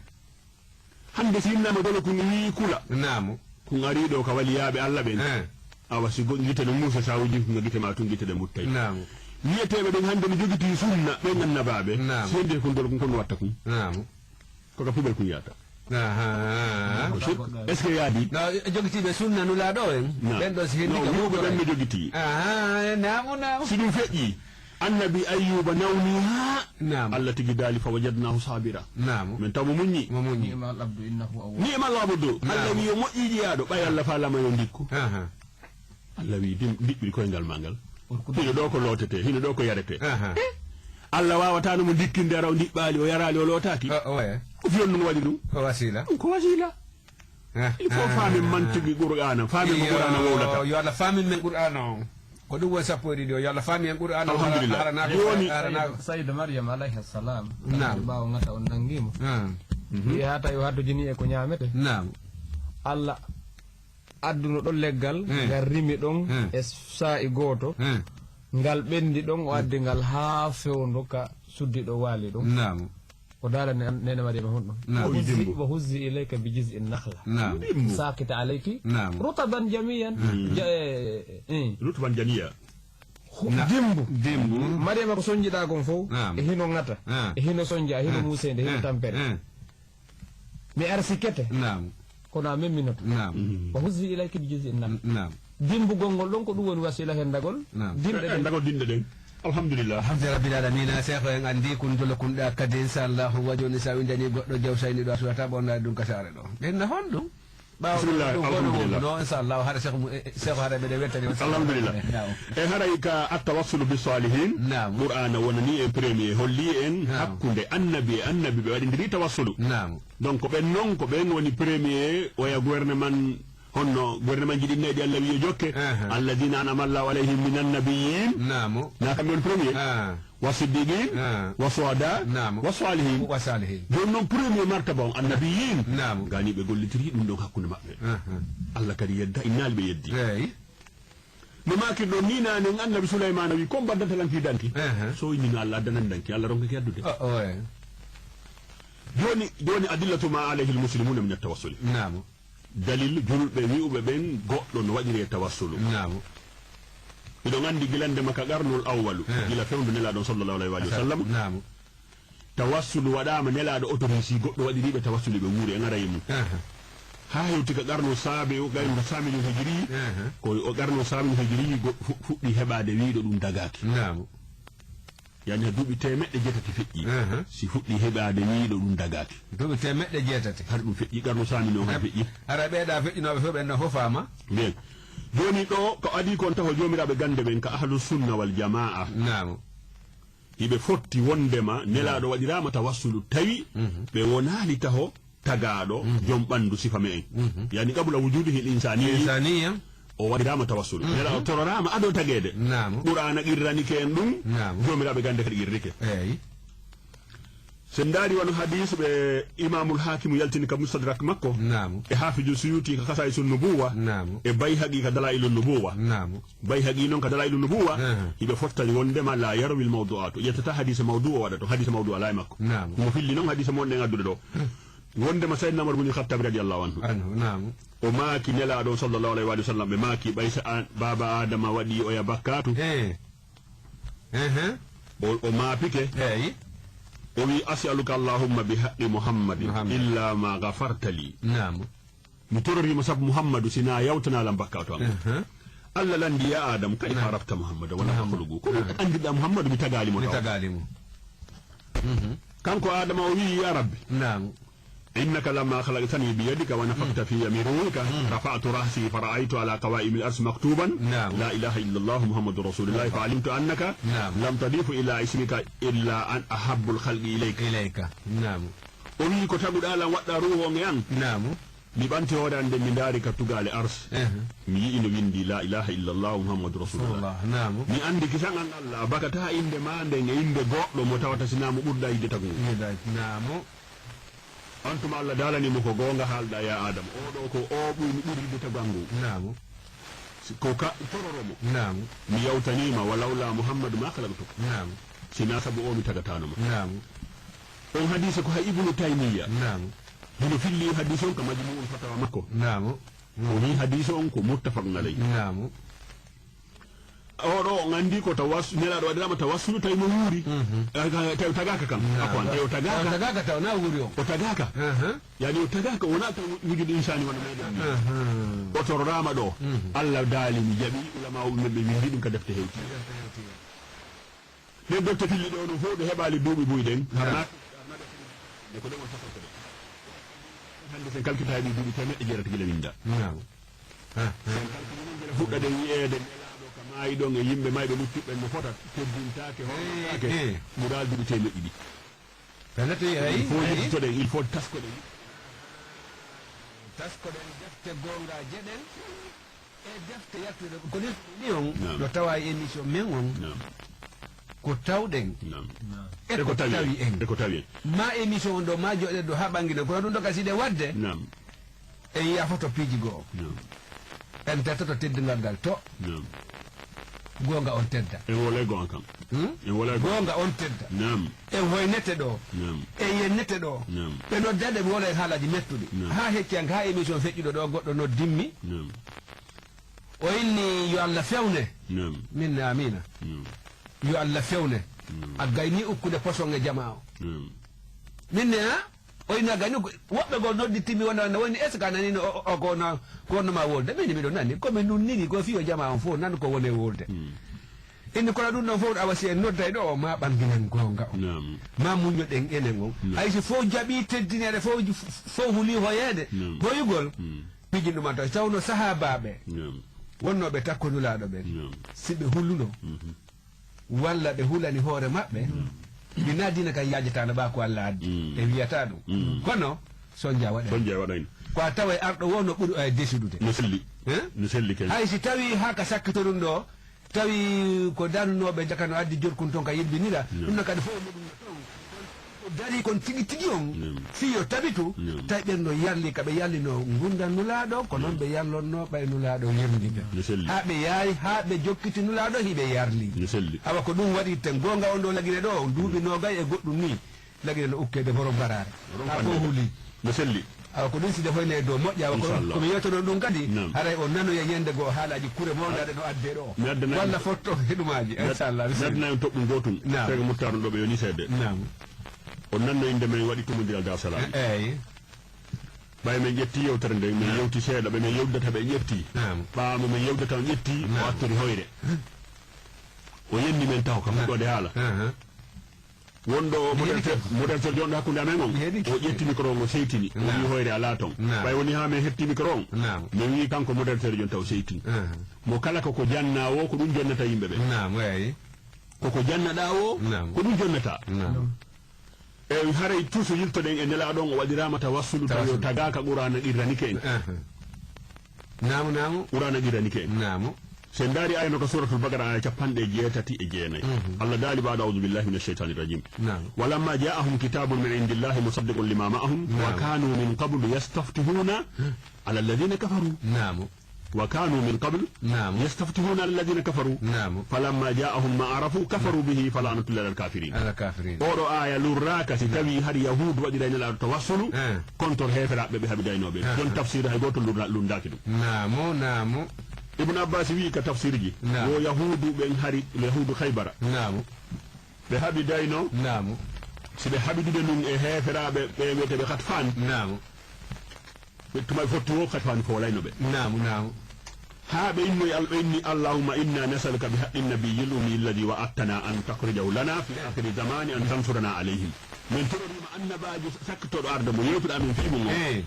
Hannde si innama dolo kun wii kula. Naamo. Kun arii ɗoo ka waliyaaɓe Allah ɓen. Eh. Awa si go-, gite no muusa sawuji kun gite ma tun gite ɗe muttay. Naamo. Wiyeteeɓe ɗum hannde no jogitii sunna ɓen annabaaɓe. Naamo. Si yende kun dolo kun kon watta kun. Naamo. Ko ka pubel kun yaata. Aha. Ko shirk. Est-ce que yaadi? No, jogitiiɓe sunna nulaaɗo en. Naam. Ɓen ɗoo si hendi no, ka wuuɓe ɓen no jogitii. Aha, naamo, naamo. Si ɗum feƴƴi. Annabi Ayyuba nawni haa. Naam. Allah tigi daali, "Fa wajadnahu sabira." Naam. Min taw mo muññi. Mo muññi. Ni'mal abdu innahu awwab. Ni'mal abdu. Naam. Allah wi yo moƴƴi jiyaaɗo, ɓay Allah faalama yo ndikku. Aha. Allah wi dim-, diɓɓiri koyngal ma ngal. Hino ɗoo ko lootetee, hino ɗoo ko yaretee. Aha. Eh? Allah waawataano mo ndikkinde ara o ndiɓɓaali, o yaraali, o lootaaki. O, o, eh. Ko fiyon ɗum waɗi ɗum? Ko wasila. Ɗum ko wasila. Il faut faamen man tigi Qur'aana, faamen ko Qur'aana wowlata. Yo Allah faamin men Qur'aana o. Ko ɗum woni sappo e ɗiɗi o, yo Allah faamin en Qur'aana o. Alhamdulillah. Harana ko, jooni harana ko. Sayyidu Maryam alayha salam. Naam. Ɓaawo ngata on nanngi mo. Ah. Mhm. Wi'i haa tawi o haddojini e ko ñaamete. Naam. Allah adduno ɗon leggal, eh, ngal rimi ɗon, eh, e saa'i gooto. Eh. Ngal ɓendi ɗon, o addi ngal haa fewndo ka suddi ɗo waali ɗon. Naam. O daalani an-, neene Mariama honɗum? Naam. Wa huzzi, dimbu. Wa huzzi ilayka bi jiz'in nakhla. Naam. Dimbu. Saqit alayki, naam, rutaban janiyan. Mm. Ja-, eh, eh. Rutaban janiya. Hu-, na-, dimbu. Dimbu. Mariama ko sonjiɗaa kon fow, naam, e hino ŋata, ah, e hino sonja, e hino, ah, muusende, e hino, ah, tampere. Ah. Mi arsikete. Naam. Kono a memminoto. Naam. Mm. Wa huzzi ilayki bi jiz'in nakhla. Naam. Dimbugol ngol ɗon ko ɗum woni wasila hendagol. Naam. Dinɗe ɗen. Hendagol dinɗe ɗen. Alhamdulillah. Alhamdulillah rabbil alamina. Seeko en anndi kun dolo kun ɗa kadi, inchallahu, wa jooni sa windani goɗɗo jaw sayni ɗo a suwata ɓonnaade ɗum ka saare ɗo. Ɓen na honɗum? Ɓaawo bismillah, ɗum, ɗum, ɗum, alhamdulillah. No, inchallahu, hara seeko mu-, e, e, seeko hara ɓe ɗe weltani on. Alhamdulillah. Naam. E haray ka at-tawassulu bi salihin. Naam. Qur'aana wonani en premier, holli en, naam, hakkunde annabi e annabi ɓe waɗindiri tawassulu. Naam. Donc, ko ɓen non, ko ɓen woni premier, oya gouvernement, honno gouvernement ji ɗin nayɗi Allah wi yo jokke, aha, alladhina an'ama Allahu alayhim minan nabiyyin. Naam. Na kamɓe woni premier. Ah. Wa siddiqin, ah, wa shuhada, naam, wa salihin. Wa salihin. Jooni non premier martaba on, annabiyyin. Naam. Gani ɓe gollitiri ɗum ɗon hakkunde maɓɓe. Aha. Allah kadi yedda, innaali ɓe yeddi. Eey. No maakir ɗon ni naane, annabi Sulaymaana wi, "Ko mbaddanta lanki danki?" Ehe. So inni no Allah addanan danki, Allah ronkake addude. O, o, e. Jooni, jooni adillatu ma alayhi al-muslimuna min at-tawassuli. Naam. Dalil julɓe wi'uɓe ɓen goɗɗo no waɗiri e tawassulu. Naam. Miɗo anndi gilande ma ka qarnul awwalu, eh, gila fewndo Nelaaɗo on sallallahu alayhi wa sallam. Naam. Tawassulu waɗaama, Nelaaɗo autorisé goɗɗo waɗiriiɓe tawassulu ɓe wuuri e ŋara e mum. Aha. Haa hewti ka qarnu saabe o, qarnu saaminu hijiri, aha, ko o qarnu saaminu hijiri go-, fu-, fuɗɗi heɓaade wiiɗo ɗum dagaaki. Naam. Yani ha duuɓi teemeɗɗe jeetati feƴƴi. Aha. Si fuɗɗi heɓaade wiiɗo ɗum dagaaki. Duuɓi teemeɗɗe jeetati. Har ɗum feƴƴi, qarnu saaminu o har feƴƴi. Hara ɓeeɗa feƴƴinooɓe fof ɓen no fofaama. Bien. Jooni ɗo ko adii kon taho joomiraaɓe gannde ɓen ka ahlu sunna wal jamaa. Naam. Hiɓe fotti wonndema Nelaaɗo waɗiraama tawassulu, tawi ɓe wonaali taho tagaaɗo, joom ɓanndu sifa me'en. Mhm. Yani qabla wujudihi l-insaniya. Insaniya. O waɗiraama tawassulu. Mhm. Nelaaɗo tororaama ado tageede. Naam. Qur'aana qirranike en ɗum. Naam. Joomiraaɓe gannde kadi qirrike. Eey. So en ndaari wano hadiis ɓe Imaamul Haakimu yaltini ka Mustadrak makko. Naam. E Haafidu Suyuti ka Kasaa'isun Nubuwa. Naam. E Bayhaqi ka Dalaa'ilun Nubuwa. Naam. Bayhaqi noon ka Dalaa'ilun Nubuwa. Aha. Hiɓe fottani wondema la yarwil mawdu'aatu. Ƴettata hadiise mawdu o waɗa to. Hadiise mawdu alaa e makko. Naam. Mo filli noon hadiise mon ɗen addude ɗo. Hmm. Wondema Sayyidina Umar bin Khattab radiyallahu anhu. Anhu, naam. O maaki Nelaaɗo on sallallahu alayhi wa sallam, ɓe maaki, "Ɓay sa a, baaba Aadama waɗi oya bakkaatu." Eh. Ehe. O, o maapike. Eyi. O wi, "As'aluka Allahumma bi haqqi Muhammadin Muhammad. Illa ma ghafarta li." Naam. Mi tororiima sabu Muhammadu, si na yawtana lam bakkaatu am. Ehe. Allah lanndi, "Ya Aadama, kayfa Naam. arafta Muhammada wa lam Naam. takhluqu?" Ko ɗum Naam. anndirɗa Muhammadu, mi tagaali mo Mi taw. tagaali mo. Mhm. Kanko Aadama o wi, "Ya Rabbi." Naam. "Innaka lamma khalaqtani bi yadika wa nafakhta fiyya min ruhika, rafa'tu ra'si fara'aytu ala qawa'imil arsh maktuban, Naam. la ilaha illa Allah Muhammadur Rasulullah, fa alimtu annaka Naam. lam tadifu ila ismika illa an ahabbul khalqi ilayka." Ilayka. Naam. O wi, "Ko taguɗa lan waɗɗa ruhu on e an." Naam. Mi ɓanti hoore an nden, mi ndaari ka tugaale arsh. Ehe. Mi yi'i no windi, "La ilaha illa Allah Muhammadur Rasulullah." Rasulullah. Naam. Mi andi kisan an Allah, bakata inde ma nden e inde goɗɗo mo tawata sina mo ɓurɗa yidde tagu. Yidde, naam. On tuma Allah daalani mo, "Ko goonga haalɗa, ya Aadama. Oo ɗoo ko o ɓuri, mi ɓuri yidde tagu an ngu." Naam. Si ko ka tororo mo. Naam. Mi yawtaniima, "Wa lawla Muhammadu ma khalaqtuka." Naam. Si na sabu o mi tagataano ma. Naam. On hadiise ko hay Ibnu Taymiyya. Naam. Hino filli hadiise on ka Majmu'ul Fatawa makko. Naam. O wi hadiise on ko muttafaqun alayhi. Naam. Oo ɗoo on anndi ko tawas-, Nelaaɗo waɗiraama tawassulu tawi mo wuuri. Mhm. Eh, ka-, tawi o tagaaka kam. Naam. Afwan, tawi o tagaaka. Tawi o tagaaka, tawi o na wuuri on. O tagaaka. Aha. Yani o tagaaka, o wona taw wujude insaani wano meɗen ni. Aha. O tororaama ɗoo. Mhm. Allah daali mi jaɓi, ulamaaɓe men ɓe winndi ɗum ka defte hewti. Ka defte hewti. Ɗen dotte filli ɗoo no fof ɗo heɓaali duuɓi buy ɗen. Naam. Harnaa-, harnaa-, ko ɗen on tafoto ɗen. Hannde sen kalkita e ɗi duuɓi teemeɗɗe jeetati gila winnda. Naam. Ah, ah. Sen kalkita noon gila fuɗɗa ɗen wi'eede nelaaɗo ka maayi ɗon e yimɓe mayɓe luttuɓe no fota, teddintaake, hormataake, eh, eh, ɓuraali duuɓi teemeɗɗe ɗiɗi. Pellet, eyi, il faut eyi. Yiltoɗen, il faut taskoɗen. Taskoɗen defte goongaaje ɗen. E defte yaltude ko ni on. Naam. No tawa e émission men on. Naam. Ko tawɗen. Naam. E ko tawi en. E ko tawi en. Ma émission on ɗo, ma joɗɗen ɗo ha ɓangina. Kono ɗum ɗo kasi ɗe wadde. Naam. En yiya foto piiji goo. Naam. En tatoto teddungal ngal to. Naam. Goonga on tedda. En wole goonga kam. Hmm? En wole goonga. Goonga on tedda. Naam. En hoynete ɗo. Naam. En yennete ɗo. Naam. Ɓe nodda ɓe wolo e haalaji mettuɗi. Naam. Ha hecci an, ha émission feƴƴuɗo ɗo, goɗɗo noddimmi. Naam. O inni yo Allah fewne. Naam. Min ne amina. Naam. Yo Allah fewne. Naam. A gayni ukkude poson e jama o. Naam. Min ne, ha? O inni a gayni ukku-, woɓɓe goo noddi timmi wona, wona woni, est-ce que a nanino o, o, o ko wona, ko wonno ma wolde? Min miɗo nani. Ko mi nunniri ko fiyo jama on fof nan ko woni e wolde. Mm. Inni kono ɗum ɗon fof awa si en nodday ɗo o ma ɓanginan goonga o. Naam. Ma muññoɗen enen on. Naam. Hay si fof jaɓi teddineede, fof, fof huli hoyeede. Naam. Hoyugol. Mm. Piji ɗum an taw. Tawno sahaabaaɓe. Naam. Wonnooɓe takko Nulaaɗo ɓen. Naam. Si ɓe huluno. Mhm. Walla ɓe hulani hoore maɓɓe. Naam. Ɓe na diina kan yaajataano ɓa ko Allah addi. Mm. Ɓe wiyata ɗum. Mm. Kono, sonja waɗani. Sonja waɗani. Ko a tawa e arɗo wo no ɓuri o e desudude. No selli. Eh? No selli kay. Hay si tawi haa ka sakkito ɗum ɗo, tawi ko danunooɓe jaka no addi jorkun toon ka yilbinira. Naam. Ɗum no kadi fof muɗum no toon. Ko dari kon tigi tigi on. Naam. Fii yo tabitu, naam, tawi ɓen no yarli ka ɓe yarlino ngundan Nulaaɗo, ko noon, naam, ɓe yarlonno ɓay Nulaaɗo yerndi ɓe. No selli. Haa ɓe yaari, haa ɓe jokkiti Nulaaɗo, hiɓe yarli. No selli. Awa ko ɗum waɗi ten goonga on ɗo lagine ɗo, duuɓi, mm, noogay e goɗɗum ni. Lagine no ukkeede borom baraare. Borom haa baraare. Fof huli. No selli. Awa ko ɗum si nde hoyne e dow moƴƴa, awa ko, inchallah, ko mi yewtono ɗum kadi, naam, haray o nanoya ñande goo haalaaji kure mawɗe, ah, aɗa no adde ɗo. Mi addana, walla fotto heɗumaaji, mi ad-, inchallah, mi bisimilla, addana en toɓɓu gootun. Naam. Tawi ko muttaru ɗo ɓe yoni seede. Naam. O nanno innde men waɗi tumondiral Dar Salaam. E-, eeyi. Ɓay men ƴetti yewtere nden, men, naam, yewti seeɗa, ɓe men yewdata ɓe ƴetti. Naam. Ɓaawo mo men yewdata on ƴetti, o, naam, attori hoyre. O yenni men taho ka, naam, fuɗɗoode haala. Aha. Wonɗo o, mi heɗike, modérateur, modérateur jonɗo hakkunde amen on, mi heɗike, o ƴetti micro on, o seytini. O, naam, wi hoyre alaa ton. Naam. Ɓay woni haa men hetti micro on. Naam. Men wi kanko modérateur jonta o seytini. Aha. Mo kala ko ko janna o, ko ɗum jonnata yimɓe ɓe. Naam, eeyi. Ko ko jannaɗaa o, naam, ko ɗum jonnata. Naam. E haray tuuso yiltoɗen e Nelaaɗo on, o waɗiraama tawassulu, tawi o, tawassulu, tagaaka, Qur'aana qirranike en. Aha. Naamu, naamu. Qur'aana qirranike en. Naamu. So en ndaari aaya no ka Suuratul Baqara, aaya cappanɗe jeetati e jeenayi. Mhm. Allah daali baado, "A'uuzu billaahi mina shaytaani rajiim." Naamu. "Walammaa jaa'ahum kitaabun min indillaahi musaddiqun limaa ma'ahum, wa Naamu. kaanuu min qablu yastaftihuuna alaa llaziina kafaruu." Naamu. "Wa kaanuu min qablu Naamu. yastaftihuuna alaa llaziina kafaruu. Naamu. Falammaa jaa'ahum maa arafuu kafaruu bihi, fala'natullaahi alal kaafiriin." Alal kaafiriin. Oɗo aaya lurraaka si tawi hari Yahuudu waɗiray Nelaaɗo tawassulu Eh. contre heeferaaɓe ɓe haɓidaynooɓe. Eh. Jon tafsir hay gooto lurra-, lunndaaki ɗum. Naamu, naamu. Ibn Abbas wi'i ka tafsirji, Naamu. wo Yahuudu ɓen hari, Yahuudu Haybara. Naamu. Ɓe haɓidayno, Naamu. si ɓe haɓidude nun e heeferaaɓe ɓe wi'eteeɓe Xatfaan. Naamu. Ɓe tuma ɓe fotti wo, Xatfaan foolayno ɓe. Naamu, naamu. Haa ɓe innoyi Al-, ɓe inni, "Allahumma inna nas'aluka bi haqqi nabiyyil ummi alladhi wa'adtana an tukhrijahu lana fi akhiri zamani an tansurana alayhim." Min tororiima annabaajo sakkitooɗo arde mo yewtuɗaa min fii mum on. Eh.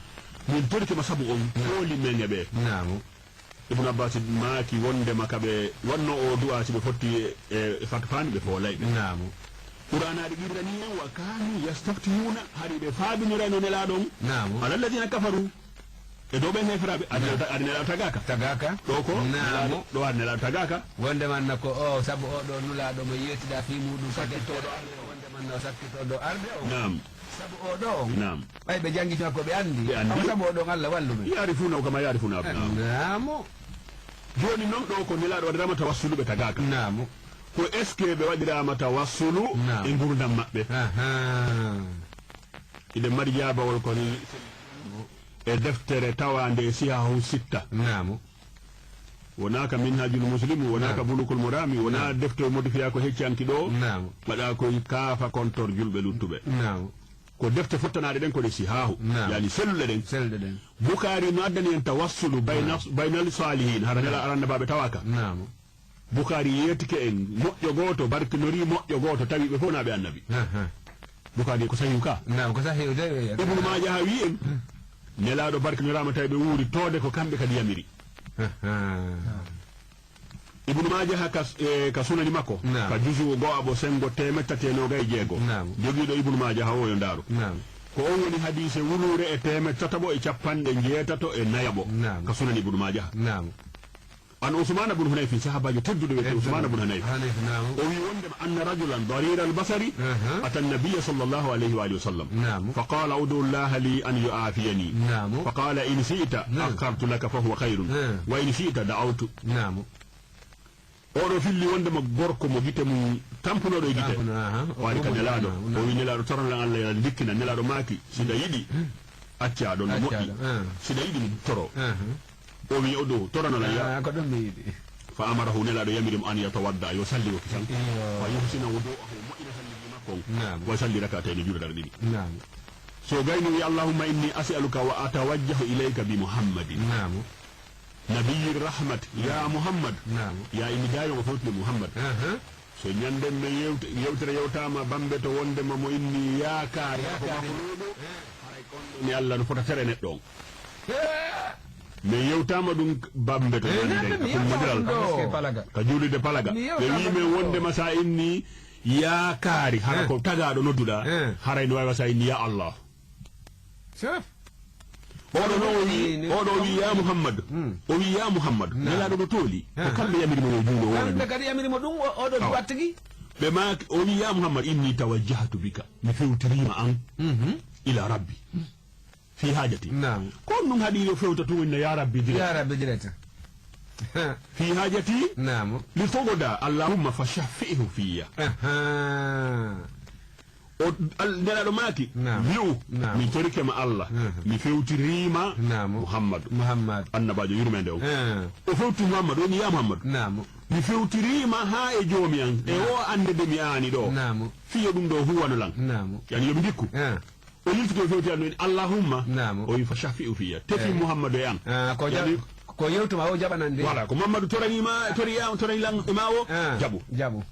Min torike ma sabu on, Naamu. fooli men e ɓe. Naamu. Ibn Abbas maaki wondema ka ɓe wanno o du'a si ɓe fotti e Xatfaan ɓe foolay ɓe. Naamu. Qur'aanaaɗi qirranii en, "Wa kaanu yastaftihuuna," hari ɓe faabinirayno Nelaaɗo on, Naamu. "alal laziina kafaruu," e dow ɓen heeferaaɓe, ari Naamu. Nelaaɗo, ari Nelaaɗo tagaaka. Tagaaka. Ɗo ko Naamu. Nelaaɗo, ɗo ari Nelaaɗo tagaaka. Wondema na ko o, sabu o ɗo Nulaaɗo mo yewtiɗaa fii muuɗum ka Sakkitooɗo deftere arde. Wondema na o sakkitooɗo arde o. Naam. Sabu o ɗo on. Naam. Ɓay ɓe janngitino ko ɓe anndi. Ɓe anndi. Awa sabu o ɗon Allah wallu ɓe. Yaarifuunahu kamaa yaarifuuna abnaa'ahum. Naamo. Jooni non ɗo ko Nelaaɗo waɗiraama tawassulu ɓe tagaaka. Naamo. Ko est-ce que ɓe waɗiraama tawassulu Naam. e ngurdam maɓɓe? Ahaa. Iɗen mari jaabawol kon e deftere tawaande e Sihahu Sitta. Naamo. Wonaa ka Minhajul Muslim, wonaa ka Naam. Bulugul Marami, wonaa Naam. defte modifiya ko hecci anki ɗo. Naam. Waɗa koy kaafa kontor julɓe luttuɓe. Naam. Ko defte fottanaaɗe ɗen ko ɗe sihaahu, Naam. yani selluɗe ɗen. Selluɗe ɗen. Bukaari no addani en tawassulu bayna, Naam. baynal saalihiin, hara nela Naam. arannabaaɓe tawaaka. Naam. Bukaari yeetike en moƴƴo gooto, barkinori moƴƴo gooto, tawi ɓe fof naa ɓe annabi. Aha. Bukaari ko sahihu ka? Naam, ko sahihu de. Ibnu Maajaha wi en, Nelaaɗo barkinoraama tawi ɓe wuuri toode ko kamɓe kadi yamiri. Aha. Ibnu Maajaha ka, e, ka sunani makko, Naam. ka juzu go'aɓo sengo teemeɗɗe tati e noogay e jeego. Naam. Jogiiɗo Ibnu Maajaha o yo ndaaru. Naam. Ko on woni hadiise wuluure e teemeɗɗe tataɓo e capanɗe njeetato e nayaɓo. Naam. Ka sunani Ibnu Maajaha. Naam. An Usmaana bun Hunayfin, sahaabaajo tedduɗo wiyetee Tedduɗo. Usmaana bun Hunayf. Hunayf, naam. O wi wondema anna rajulan dariiral basari Aha. ata nabiyya sallallahu alayhi wa alihi wa sallam. Naam. Fa qaala, "Ud'u Allaha li an yu'aafiyani." Naam. Fa qaala, "In shi'ta Naam. akhkhartu laka fa huwa khayrun. Naam. Wa in shi'ta da'awtu." Naam. Oɗo filli wondema gorko mo gite mum tampunoɗo e gite. Tampuno, aha. O ari ka Ɗum Nelaaɗo. Naam, naam. O wi Nelaaɗo, "Torano lan Allah, yo Allah ndikkina." Nelaaɗo maaki, "Si ɗa yiɗi, acca ɗon no moƴƴi. Acca ɗon, ah. Si ɗa yiɗi, mi toro." Aha. O wi, "O ɗo, torano lan ya." Ah, ko ɗum mi yiɗi. Fa amarahu, Nelaaɗo yamiri mo an yatawadda, yo salli wo kisan. Iyo. Fa yuhsina wudu'ahu, moƴƴina salligi makko on. Naam. Wa salli rak'atayn, juuɗa raka ɗiɗi. Naam. So gayni wi, "Allahumma inni as'aluka wa atawajjahu ilayka bi Muhammadin." Naam. Nabiyyi rahmat, ya Muhammad. Naam. Ya imi daayo mo fewtude Muhammad. Aha. So ñanden men yewte-, yewtere yewtaama bambe to wondema mo inni yaakaari ko Yaakaari. Makko ɗo, haray kon ɗon e Allah no fota tere neɗɗo on. Eh. Men yewtaama ɗum bambe to Eh, ñanden, nande ka mi yewtaama ɗum ɗo. Ka juulirde palaga. Mi yewtaama Ɓe wi men ɗum ɗo. Wondema sa inni yaakaari, hara Eh. ko tagaaɗo nodduɗaa, Eh. haray no waawi sa inni ya Allah. Chef. Oɗo no o wi, Ni, ni, oɗo o wi, "Ya Muhammad." Hmm. O wi, "Ya Muhammad." Naam. Nelaaɗo no tooli. Ko Aha. kamɓe yamiri mo yo juulo o wona Kamɓe ɗum. Kadi yamiri mo ɗum, o, oɗo Awa. Duwattigi. Ɓe maaki, o wi, "Ya Muhammad, inni tawajjahtu bika." Mi fewtiriima an Mhm. ila Rabbi. Fi haajati. Naam. Ko on ɗum haɗi yo fewta tun woni no ya Rabbi direct. Ya Rabbi direct. Fi haajati. Naam. Li fogoda, Allahumma fa shaffi'hu fiyya. Aha. O, Al-, Nelaaɗo maaki, Naam. Wi'u, Naam. Mi torike ma Allah, Mhm. mi fewtiriima Naam. Muhammadu. Muhammad. Annabaajo yurmeende on. Eh. O fewti Muhammadu, o wi'i, "Ya Muhammadu, Naam. mi fewtiriima haa e Joomi an, e Naam. o annde de mi aani ɗo. Naam. Fiyo ɗum ɗo huwano lan." Naam. Yani yo mi ndikku. Eh. O yiltiti o fewti an, o wi'i, "Allahumma." Naam. O wi'i, "Fa shaffi'hu fiyya." Tefi Eh. Muhammadu e an. Ah, ko ja-, Yani ko yewtuma o jaɓanan de. Voilà, ko Muhammadu toraniima, tori ya-, torani lan e ma o, Ah, jaɓu. jaɓu.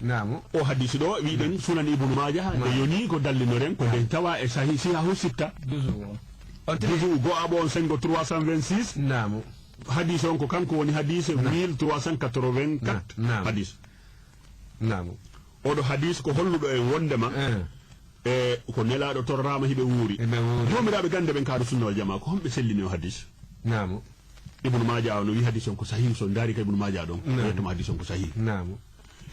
Naam. O hadiisi ɗo, wi'ɗen Sunan Ibnu Maaja, nde Naam. yoni ko dallinoren, ko Naam. nden tawa e Sahih Sihahu Sitta. Juzu o. On tigi Juzu go'aɓo on sengo trois cent vingt-six. Naam. Hadiisi on ko kanko woni hadiisi Naam. mille trois cent quatre-vingt-quatre Naam. Naam. hadiisi. Naam. Oɗo hadiisi ko holluɗo en wondema, Eh. e ko Nelaaɗo torraama hiɓe wuuri. Hiɓe wuuri. Joomiraaɓe gannde ɓen ka Ahlu Sunna wal Jamaa, ko homɓe sellini o hadiisi? Naam. Ibnu Maaja o no wi hadis on ko sahih, so ndaari ka Ibnu Maaja ɗon, o yettoma hadis on ko sahih. Naam.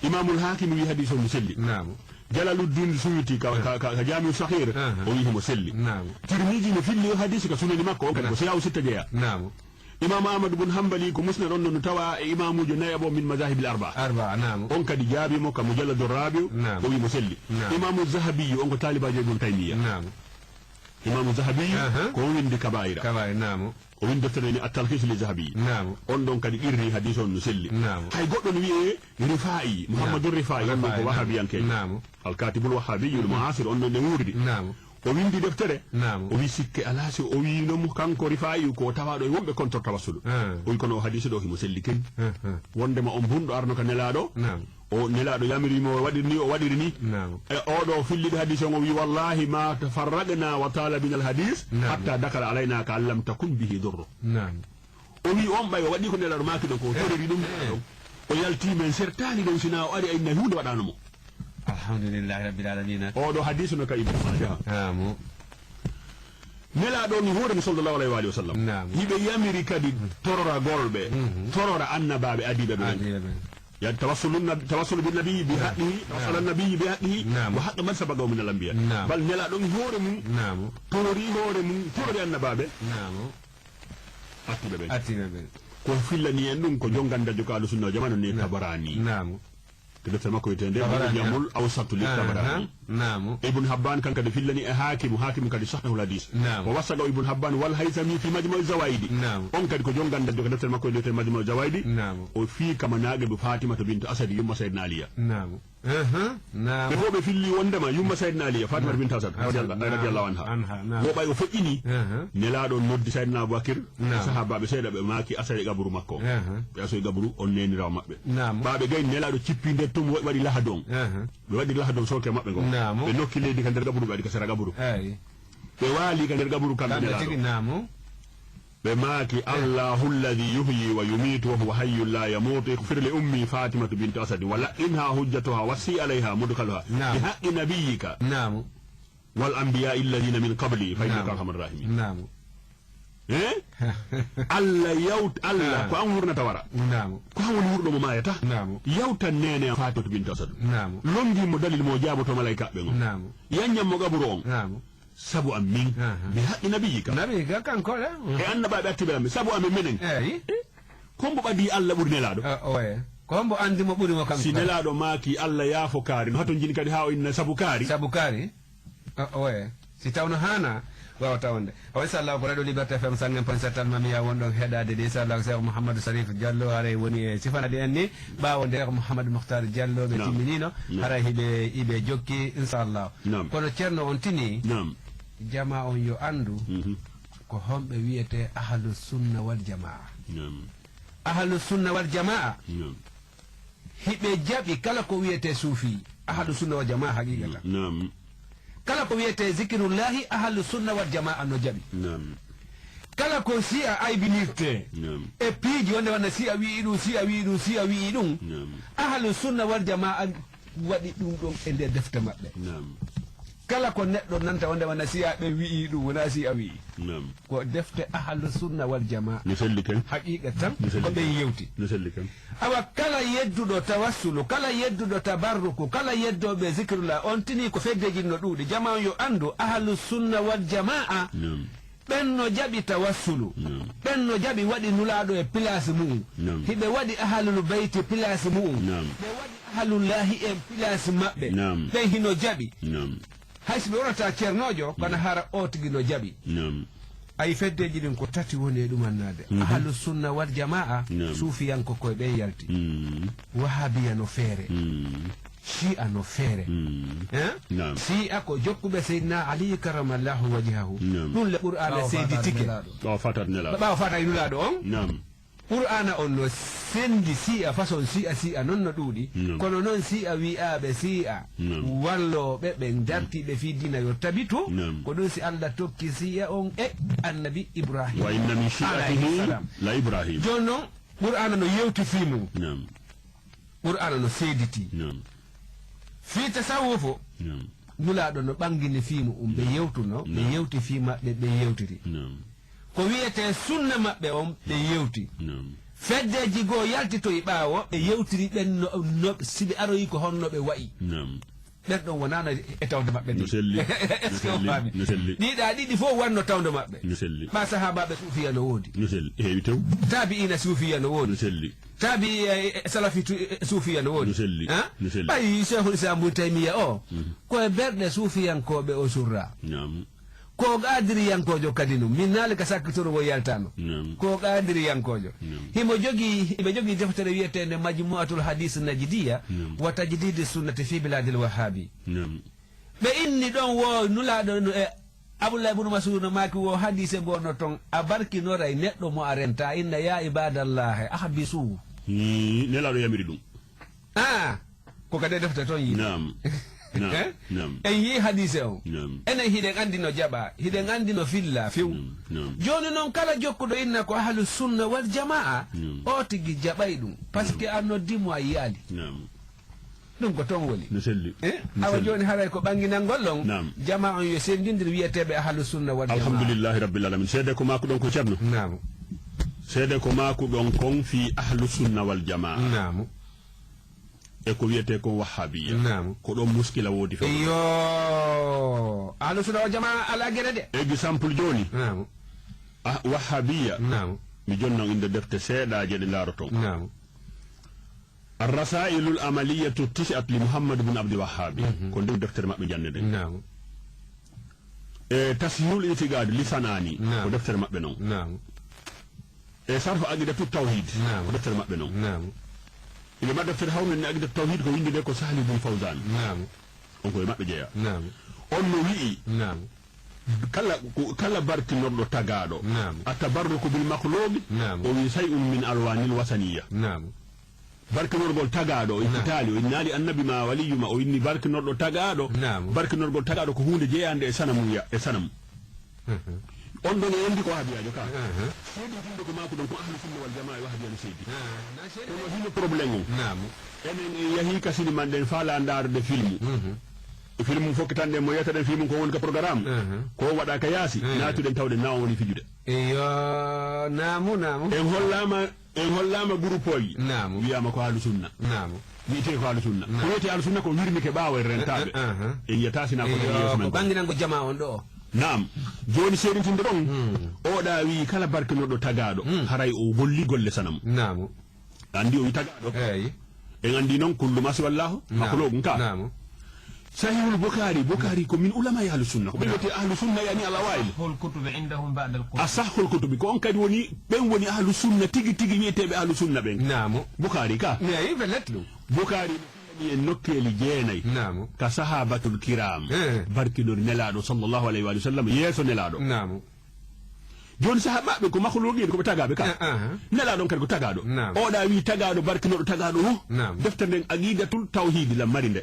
Imaamul Haakim wi hadis on no selli. Naam. Jalaluddin Suyuti ka, ka, ka, ka Jaamiu Sahiir, o wi himo selli. Naam. Tirmidi no filli o hadis ka sunani makko, on kadi ko Siyaahu Sitta jeya. Naam. Imaamu Ahmadu bun Hanbali ko Musnad on no tawa e imaamuujo nayaɓo min mazahibil arba'a. Arba'a, naam. On kadi jaabi mo ka Mujalladu Rabi'u, naam, o wi mo selli. Naam. Imaamu Zahabi on ko taalibaajo Ibnu Taymiya. Naam. Imaamu Zahabi ko o windi Kabaa'ira. Kabaa'ira, naam. O windi deftere ni At-Talkhis li Zahabi. Naam. On ɗon kadi qirri hadis on no selli. Naam. Hay goɗɗo no wi'e Rifaa'i, Muhammadu Rifaa'i, on ɗon ko Wahabiyanke. Naam. Al-Katibul Wahabi, al-Mu'asir, on ɗon e wuurdi. Naam. O windi deftere. Naam. O wi sikke alaa si o wiino mo kanko Rifaa'i ko o tawaaɗo e wonɓe contre tawassulu. Ah. O wi kono o hadisi ɗo himo selli ken. Ah, ah. Wondema on bunɗo arno ka Nelaaɗo. Naam. O Nelaaɗo yamiri mo o waɗiri ni, o waɗiri ni. Naam. E oɗo filliɗo hadis on o wi wallahi ma tafarraqna wa tala bina al hadis, naam, hatta dakala alayna ka an lam takun bihi durru. Naam. O wi on ɓay o waɗi ko Nelaaɗo maaki ɗon ko o toriri ɗum ɗon. O yalti men sertaani ɗon sina o ari ay nay huunde waɗaano mo. Alhamdulillahi rabbil alamina. Oɗo hadis no ka Ibnu Maaja. Naam. Nelaaɗo on hoore ni sallallahu alayhi wa alihi wa sallam. Naam. Hiɓe yamiri kadi tororagol ɓe, mhm, torora annabaaɓe adiiɓe ɓe. Adiiɓe ɓe. Ya tawassulun nab-, tawassul bin nabiyyi bi haqqihi, naam, tawassala nabiyyi bi haqqihi, naam, wa haqqi man sabaqahu min al anbiya. Naam. Bal Nelaaɗo on hoore mum, naam, torori hoore mum, torori annabaaɓe. Naam. Artiiɓe ɓen. Artiiɓe ɓen. Ko fillani en ɗum ko jonngandajo ka Ahlu Sunna wal Jamaa ne Tabarani. Naam. Ko deftere makko wiyetee nde Tabarani, Mu'jamul Awsatu li Tabarani. Naam. Ibn Habban kan kadi fillani e Hakimu, Hakimu kadi sahhahul hadis. Naam. Wa wassaqa Ibn Habban wal Haythami fi Majma'u Zawaidi. Naam. On kadi ko jonngandajo ko deftere makko wiyetee Majma'u Zawaidi. Naam. O fii kama naaɓe Fatimatu bintu Asadi yumma Sayyidina Aliya. Naam. Aha, naam. Ɓe fof ɓe filli wondema yumma Sayyidina Aliya, Fatimatu bintu Asad, radiyallahu, radiyallahu anha. Anha, naam. Wo ɓay o feƴƴini, aha, Nelaaɗo noddi Sayyidina Abubakir, naam, sahaabaaɓe seeɗa ɓe maaki asoy e qaburu makko. Aha. Ɓe asoy qaburu on neeniraawo maɓɓe. Naam. Ɓaaɓe gay Nelaaɗo cippi nder tum wa-, waɗi lahadu on. Aha. Ɓe waɗi lahadu on sooke maɓɓe ngon. Naam. Ɓe nokki leydi ka nder qaburu, ɓe waɗi ka sera qaburu. Eey. Ɓe waali ka nder qaburu kamɓe Nelaaɗo. Kamɓe tigi, naam. Ɓe maaki, eh, Allahu alladhi yuhyi wa yumitu wa huwa hayyun la yamutu, ighfir li ummi Fatimatu bintu Asadi wa la'inha hujjatuha wa si alayha mudkhaluha, naam, bi haqqi nabiyyika, naam, wal anbiya'i alladhina min qabli fa innaka, naam, arhamur rahimin. Naam. Eh? Allah yawt-, Allah, ah, ko an wurnata wara. Naam. Ko an woni wurɗo mo maayata. Naam. Yawtan neene am Fatimatu bintu Asad. Naam. Lonngi mo dalil mo jaaboto malaykaaɓe ngon. Naam. Yanñan mo qaburu on. Naam. Sabu am min, aha, bi haqqi nabiyyika. Nabiyyika kanko ɗa. E annabaaɓe artiiɓe am, sabu amen menen. Eyi. Ko hombo ɓadii Allah ɓuri Nelaaɗo? A, oye. Ko hombo anndi mo ɓuri mo kanko? Si Nelaaɗo maaki Allah yaafo kaari, no hatonjini kadi haa o inna sabu kaari? Sabu kaari? A, oye. Si tawno haana, waawata wonde. O, inchallah, ko Radio Liberté F M cent un point sept Almamiya wonɗon heɗaade de. Inchallah, ko Cheikh Mouhamadou Sarif Diallo haray woni e sifanaade en ni. Ɓaawo nde Cheikh Mouhamadou Mokhtar Diallo ɓe, naam, timminino, naam, haray hiɓe, hiɓe jokki, inchallah. Naam. Kono Ceerno on tini, naam, jamaa on yo anndu, mhm, ko homɓe wiyetee Ahlu Sunna wal Jamaa. Naam. Ahlu Sunna wal Jamaa, naam, hiɓe jaɓi kala ko wiyetee suufi. Ahlu Sunna wal Jamaa haqiiqatan. Naam. Kala ko wiyetee zikirullahi, Ahlu Sunna wal Jamaa no jaɓi. Naam. Kala ko si'a aybinirtee, naam, e piiji wonde wona si'a wi'i ɗum, si'a wi'i ɗum, si'a wi'i ɗum, naam, Ahlu Sunna wal Jamaa waɗi ɗum ɗon e nder defte maɓɓe. Naam. Kala ko neɗɗo nanta wonde wona si'a ɓe wi'i ɗum, wona si'a wi'i. Naam. Ko defte Ahlu Sunna wal Jamaa. Mi selli ken. Haqiiqa tan, mi selli ko ɓen ken, yewti. Mi selli ken. Awa kala yedduɗo tawassulu, kala yedduɗo tabarruku, kala yeddooɓe zikrullah, on tini ko feddeji no ɗuuɗi. Jamaa on yo anndu, Ahlu Sunna wal Jamaa, naam, ɓen no jaɓi tawassulu. Naam. Ɓen no jaɓi waɗi Nulaaɗo e place mu'un. Naam. Hiɓe waɗi Ahlul Bayti place mu'un. Naam. Ɓe waɗi Ahlullahi en place maɓɓe. Naam. Ɓen hino jaɓi. Naam. Hay si ɓe wonata ceernoojo, kono, naam, hara o tigi no jaɓi. Naam. Ay feddeji ɗin ko tati woni e ɗumannaade. Mhm. Ahlu Sunna wal Jamaa, naam, suufiyanko koye ɓen yalti. Mm. Wahabiya no feere. Mm. Shi'a no feere. Mm. Eh? Naam. Shi'a ko jokkuɓe Seydina Ali karamallahu wajhahu. Naam. Ɗum le Qur'aana seeditike. Ɓaawo faataade Nelaaɗo. Ɓaawo faataade Nulaaɗo on. Naam. Qur'aana on no senndi Shi'a, façon Shi'a, Shi'a non no ɗuuɗi. Naam. Kono non Shi'a wi'aaɓe Shi'a, naam, wallooɓe ɓen dartiiɓe fii diina yo tabitu. Naam. Ko ɗum si Allah tokki Shi'a on e Annabi Ibrahim. Wa inna min shi'atihi, alayhi salam, la Ibrahim. Jooni non, Qur'aana no yewti fii mum. Naam. Qur'aana no seediti. Naam. Fii tasawufu, naam, Nulaaɗo no ɓangini fii mu'un, ɓe, naam, yewtuno, ɓe, naam, yewti fii maɓɓe, ɓe yewtiri. Naam. Ko wiyetee sunna maɓɓe on, ɓe yewti. Feddeeji goo yaltitoyi ɓaawo, ɓe yewtiri ɓen no, no, si ɓe aroyi ko honno ɓe wa'i. Ɓen ɗon wonaano e tawde maɓɓe. No selli. No selli. No selli. Ɗiɗa ɗiɗi fof wanno tawde maɓɓe. No selli. Ɓa sahaabaaɓe suufiya no woodi. No selli. Heewi tew. Taabi'iina suufiya no woodi. No selli. Taabi, eh, eh, salafi tu, eh, suufiya no woodi. No selli. Ha? No selli. Ɓay Cheikhul Islam Ibn Taymiya o, ko e berɗe suufiyankooɓe o surra. Naam. Ko qaadiriyankoojo kadi nun. Min naali ka sakkitoro wo yaltaano. Naam. Ko qaadiriyankoojo. Naam. Himo jogii, himo jogii deftere wi'eteende Majmu'atul Hadis Najdiya wa Tajdidi Sunnati fi Biladil Wahhabi. Naam. Ɓe inni ɗon wo Nulaaɗo no e Abdullahi ibn Mas'ud no maaki wo hadiise goo no ton, a barkinoray neɗɗo mo a rentaa, inna ya ibadallahi ahbisu. Hii, Nelaaɗo yamiri ɗum. Ah, ko kadi e defte ton yiɗi. Naam. Naam. Eh? Naam. En yii hadiise on. Naam. Enen hiɗen anndi no jaɓaa, hiɗen anndi no fillaa few. Naam. Naam. Jooni non kala jokkuɗo inna ko ahlu sunna wal jamaa, naam, o tigi jaɓay ɗum. Parce que a noddi mo a yiyaali. Naam. Ɗum ko ton woni. No selli. Eh? No selli. Awa jooni haray ko ɓannginangol on. Naam. Jamaa on yo senndindir wi'eteeɓe ahlu sunna wal jamaa. Alhamdulillahi rabbil alamin. Seede ko maaku ɗon ko Ceerno. Naam. Seede ko maaku ɗon kon fii ahlu sunna wal jamaa. Naam. E ko wiyetee kon wahhabiya. Naam. Ko ɗon muskila woodi few. Iyo. Ahlu sunna wal jamaa alaa gere de. Exemple jooni. Naam. Ah, wahhabiya. Naam. Mi jonnan innde defte seeɗaaje ɗe ndaaroton. Naam. Ar-Rasaa'ilul Amaliyatu Tisi'at li Muhammad bin Abdi Wahhabi. Mhm. Ko nder deftere maɓɓe jannde nden. Naam. E Tashihul Itiqad li San'ani. Naam. Ko deftere maɓɓe non. Naam. E Sarhu Aqidatu Tawhid. Naam. Ko deftere maɓɓe non. Naam. Ɓe mari deftere hawnde nden Aqidatu Tawhid ko winndunde ko Sahli bin Fawzan. Naam. On ko e maɓɓe jeyaa. Naam. On no wi'i. Naam. Kala, ko, kala barkinorɗo tagaaɗo. Naam. At-tabarruku bil makhluqi. Naam. O wi'i shay'un min alwanil wasaniya. Naam. Barkinorgol tagaaɗo, o Naam. Ittitaali, o innaali annabi ma waliyyu ma, o inni barkinorɗo tagaaɗo, Naam. Barkinorgol tagaaɗo ko huunde jeyaande e sanamuya, e sanam. Mhm. On ɗon e anndi ko wahabiyaajo ka. Mhm. Seedi hinde ko maaku ɗon ko ahlu sunna wal jamaa e wahabiya no seedi. Ah, na seedi. Kono hino problème on. Naam. Enen en yahii ka siniman ɗen faalaa ndaarude filmu. Mhm. E filmu fof kitanɗen mo yewtaɗen filmu ko woni ka programme. Mhm. Ko waɗa ka yaasi, Mhm. naatuɗen tawde na on woni fijude. Iyo, naamu, naamu. En hollaama En hollaama groupe oji. Naamu. Wiyaama ko ahlu sunna. Naamu. Wiyetee ko ahlu sunna. Naamu. Ko wiyetee ahlu sunna ko wirnike ɓaawo e rentaaɓe. Ah, ah, ah. En yiyata sina ko Iyo, yeeso men ko ko. Ɓannginango jamaa on ɗo. Naam. Jooni seedintinde ɗon. Hmm. Oɗa wiyi kala barkinorɗo tagaaɗo. Hmm. Haray o golli golle sanam. Naamu. Anndi o wi tagaaɗo. Eeyi. En anndi noon kullu ma siwa Allahu Naam. Makhluqun ka. Naamu. Sahihul Bukhari, Bukhari ko min ulama ahlu sunna. Ko ɓe wiyete ahlu sunna yani al awail. أصح الكتب عندهم بعد القرآن. Asahul kutubi, ko on kadi woni, ɓen woni ahlu sunna tigi tigi wiyeteeɓe ahlu sunna ɓen. Naamu. Bukhari ka. Mi ayi ɓe letlu. Bukhari e nokkeeli jeenay. Naamu. Ka sahabatul kiram. Eh. Barkinori Nelaaɗo sallallahu alayhi wa sallam, yeeso Nelaaɗo. Naamu. Jooni sahaabaaɓe ko makhluuqiin, ko ɓe tagaaɓe ka. Ah, ah. Nelaaɗo on kadi ko tagaaɗo. Naam. Oɗa wi tagaaɗo, barkinorɗo tagaaɗo o. Naam. Defte nden Aqiidatul Tawhiidi la mari nde.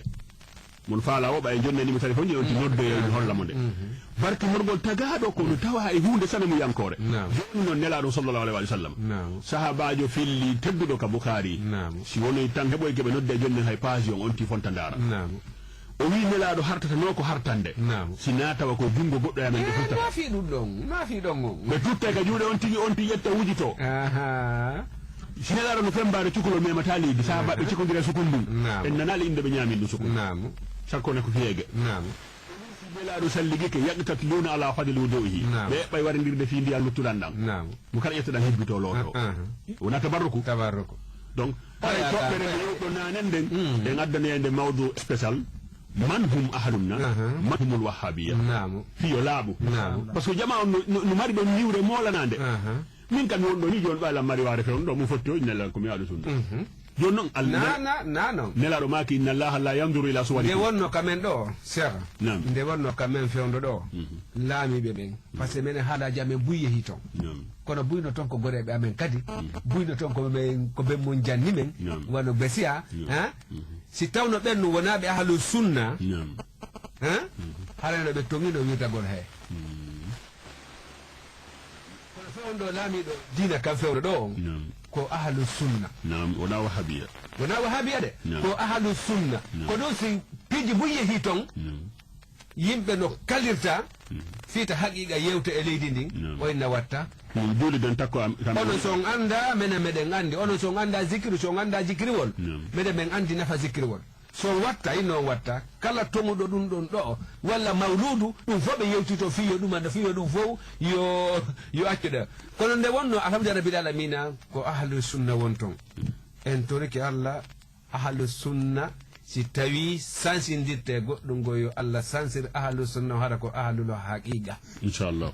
Mon faala o ɓay jonnani mi téléphone on ti noddoye mi holla mo nde. Mhm. Barkinorgol tagaaɗo ko no tawa e huunde sanamuyankoore. Naam. Jooni noon Nelaaɗo sallallahu alayhi wa sallam. Naam. Sahaabaajo filli tedduɗo ka Bukhari. Naam. Si wonoy tan heɓoy keɓe nodde jonnen hay page on on ti fonta ndaara. Naam. O wi'i Nelaaɗo hartatanoo ko hartande. Naam. Si naa tawa ko junngo goɗɗo e amen ɓe Eh, firtata. Maafi ɗum ɗon, maafi ɗon on. Ɓe tutte ka juuɗe on tigi, on tigi ƴetta wujitoo. Ahaa. Si Nelaaɗo no femmbaade cukalel memataa leydi, sahaabaaɓe Ahaa. Cikondira e sukun ndun. Naam. En nanaali innde ɓe ñaami ɗum sukun. Naam. Sakko ne ko fiyeege. Naam. Si Nelaaɗo salligike, yaqtatiluuna alaa fadli wuduu'ihi. Naam. Ɓe eɓɓay warindirde fii ndiyan luttuɗan ɗan. Naam. Mo kala ƴettuɗan hebbitoo lootoo. Ah, ah. Wona tabarruku. Tabarruku. Donc, hay Aya, toɓɓere aya. Nde yewɗo naanen nden, Mm. en addanoyande mawdu spécial. Man hum ahlunna, Aha. Man humul wahhabiya. Naamu. Fiyo laaɓu. Naamu. Parce que jama on no, no, no mari ɗon niwre moolanaande. Aha. Min kam mi wonɗo ni jooni ɓayla mari waare fewndo ɗo, mo fotti o innalla ko mi ahlu sunna. Mhm. Jooni noon, al-, Na, na, na, non. Nelaaɗo maaki, "Inna Allaha la yanzuru ila suwarikum." Nde wonno ka men ɗo, Cheikh. Naam. Nde wonno ka men fewndo ɗo, Mhm. laamiiɓe ɓen. Parce que minen haalaaji amen buy yehi ton. Naam. Kono buy no ton ko goreeɓe amen kadi. Mhm. Buy no ton ko ɓe, ko ɓe mon janni men. Naam. Wano Besiya, Naam. Hein? Mhm. Si tawno ɓen no wonaaɓe ahlu sunna, Naam. Hein? Mhm. Haray no ɓe toŋino wirdagol he. Mhm. Kono fewndo laamiiɗo diina kan fewndo ɗo on, Naam. Ko ahlu sunna. Naam, wona wahabiya. Wona wahabiya de, Naam. Ko ahlu sunna. Naam. Ko ɗum si piiji buy yehi ton, Naam. Yimɓe no kalirta, Mhm. Fii ta haqiqa yewte e leydi ndin, Naam. o inna watta. Min juuli den takko am, kam Ono son anda, menen meɗen andi. Ono son anda zikiru, son anda zikiriwol. Naam. Meɗen men andi nafa zikiriwol. So watta, inno on watta. Kala tomuɗo ɗum ɗon ɗo, walla mawludu, ɗum fof ɓe yewtito fii yo ɗum anda, fii yo ɗum fof yo, yo accu ɗo. Kono nde wonno, alhamdulillahi rabbil alamina, ko ahlu sunna won ton. En torike Allah, ahlu sunna, si tawi sansindirte goɗɗum ngo yo Allah sansir ahlu sunna, hara ko ahlul haqiqa. Inchallah.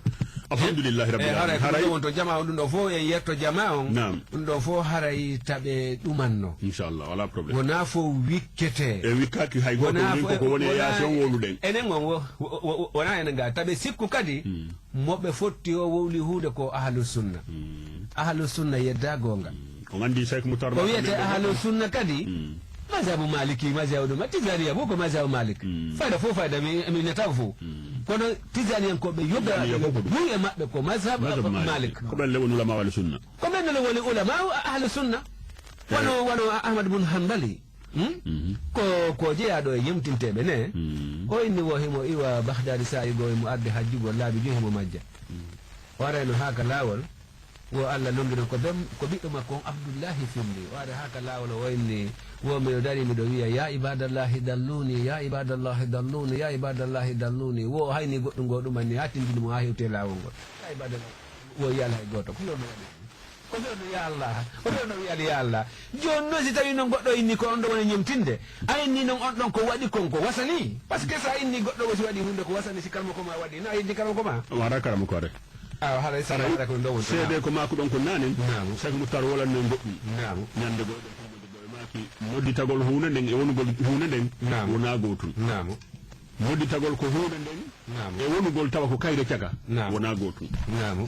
Alhamdulillahi rabbil Eh, haray alamin. ko Haray ɗum won to jama on, ɗum ɗo fof en yetto jama on. Naam. Ɗum ɗo fof haray taɓe ɗumanno. Inchallah, wala problème. Wona fof wikkete. E wikkaki hay gooto, Wona woni fof, koko woni e wona yaasi on wowluɗen. Enen on wo-, wo-, wo-, wona enen ga. Taɓe sikku kadi, Hmm. mo ɓe fotti o wowli huude ko ahlu sunna. Hmm. Ahlu sunna yedda goonga. Hmm. On andi Cheikh Moutar Ko Ba wiyete kamɓe ahlu sunna kadi, Hmm. mazhabu Maliki, mazhabu ɗum, Tijaniya bo ko mazhabu Malik. Hmm. Fayda fof, fayda mi, mi neta fof. Hmm. Kono Tijaniyankoɓe yoga Tijaniya ko ko ɗum. Buy e maɓɓe ko mazhab Mazhab Malik. Malik. Ko ɓen le woni ulama ahlu sunna. Ko ɓen le woni ulama ahlu sunna. Eh. Wano, wano Ahmad bun Hanbali. Hmm? Mhm. Ko, ko jeyaaɗo e yemtinteeɓe ne. Hmm. O inni wo himo iwa Baghdadi saa'i goo himo arde hajjugol laabi joyi himo majja. Hmm. O arayno haa ka laawol. Wo Allah longino ko ben, ko ɓiɗɗo makko on Abdullahi filli. O ari haa ka laawol o inni, wo miɗo dari miɗo wiya, "Ya ibadallahi dalluni, ya ibadallahi dalluni, ya ibadallahi dalluni." Wo o hayni goɗɗum goo ɗum anni haa tindini mo haa hewti e laawol ngol. Ya ibadallahi, wo yiyaali hay gooto. Ko ɗum waɗi. Ko fewndo ya Allah. Ko fewndo wiyaali ya Allah. Jooni noon si tawii noon goɗɗo inni ko on ɗo woni ñemtinde, a inni noon on ɗon ko waɗi kon ko wasani. Parce que so a inni goɗɗo o si waɗi huunde ko wasani si karmo ko ma waɗi, na a yejji karmo ko ma. Wara karmo ko re. Awa, haray sara, haray ko ɗum ɗo wonta. Seede ko maaku ɗon ko naanen. Naam. Cheikh Moutar wolanno en goɗɗum. Naam. Ñande goo ɗo, ko maaki nodditagol huunde nden e wonugol huunde nden Naam. wonaa gootun. Naam. Nodditagol ko huunde nden Naam. e wonugol tawa ko kayre caka Naam. wonaa gootun. Naam.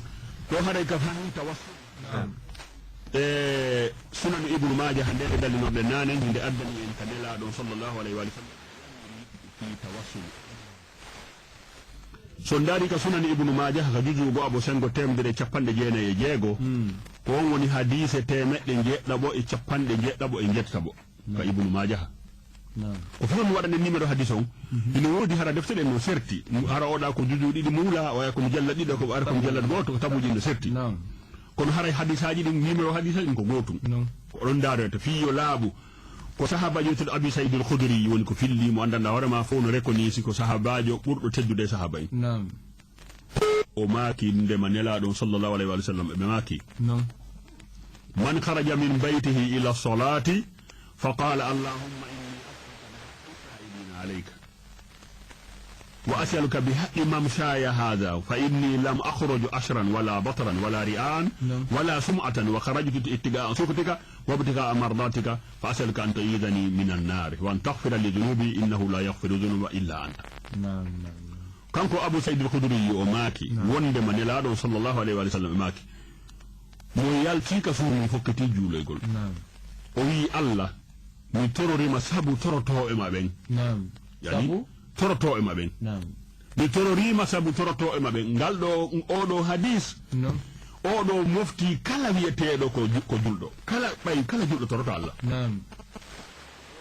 Ɗo haray ka fahin tawassul. Naam. E Sunanu Ibnu Maaja, nde ɓe dallinooɓe naanen, nde addani en ka Nelaaɗo sallallahu alayhi wa sallam fi tawassul. So ndaari ka Sunan Ibnu Maaja, ka juzu go'o abo sengo teemedere e capanɗe jeenayi e jeego, Hmm. ko on woni hadiise teemeɗɗe njeeɗaɓo e capanɗe njeeɗaɓo e njeetaɓo, ka Naam. Ibnu Maaja. Naam. Ko fof mi waɗa nden numéro hadiis on, Mhm. ina woodi hara defte ɗen no serti. Hara oɗa ko juzu ɗiɗi muula, oya ko mujallad ɗiɗo, ko ara ko mujallad gooto, ko tabuji no serti. Naam. Kono haray hadiisaaji ɗin, numéro hadiisaaji ɗin ko gootum. Naam. Ko oɗon ndaarata fii yo laaɓu. Ko sahaaba wiyeteeɗo Abi Saïd al-Khudri woni ko filli mo, anndanɗaa hoore maa fof no reconnaître ko sahaabaajo ɓurɗo teddude e sahaaba en. Naam. O maaki ndema Nelaaɗo on sallallahu alayhi wa sallam, ɓe maaki, Naam. "Man kharaja min baytihi ila salati fa qala, Allahumma inni as'aluka bi haqqi sa'ilina alayka." وأسألك بحق ممشاي هذا، فإني لم أخرج أشرا ولا بطرا ولا رياء نعم. ولا سمعة، وخرجت ابتغاء سخطك وابتغاء مرضاتك، فأسألك أن تعيذني من النار، وأن تغفر لي ذنوبي، إنه لا يغفر الذنوب إلا أنت. Naam, naam, naam. Kanko Abu Saïd al-Khudri o maaki, Naam. wondema Nelaaɗo on sallallahu alayhi wa sallam e maaki, mo yalti ka suudu mum fokkiti juuloygol. Naam. O wi'i, Allah, mi tororiima sabu torotooɓe ma ɓen. Naam. Yani, Sabu? torotooɓe ma ɓen. Naam. Mi tororiima sabu torotooɓe ma ɓen. Ngal ɗo, oo ɗo hadis, Naam. oo ɗo mofti kala wi'eteeɗo ko ju-, ko julɗo. Kala ɓay, kala julɗo toroto Allah. Naam.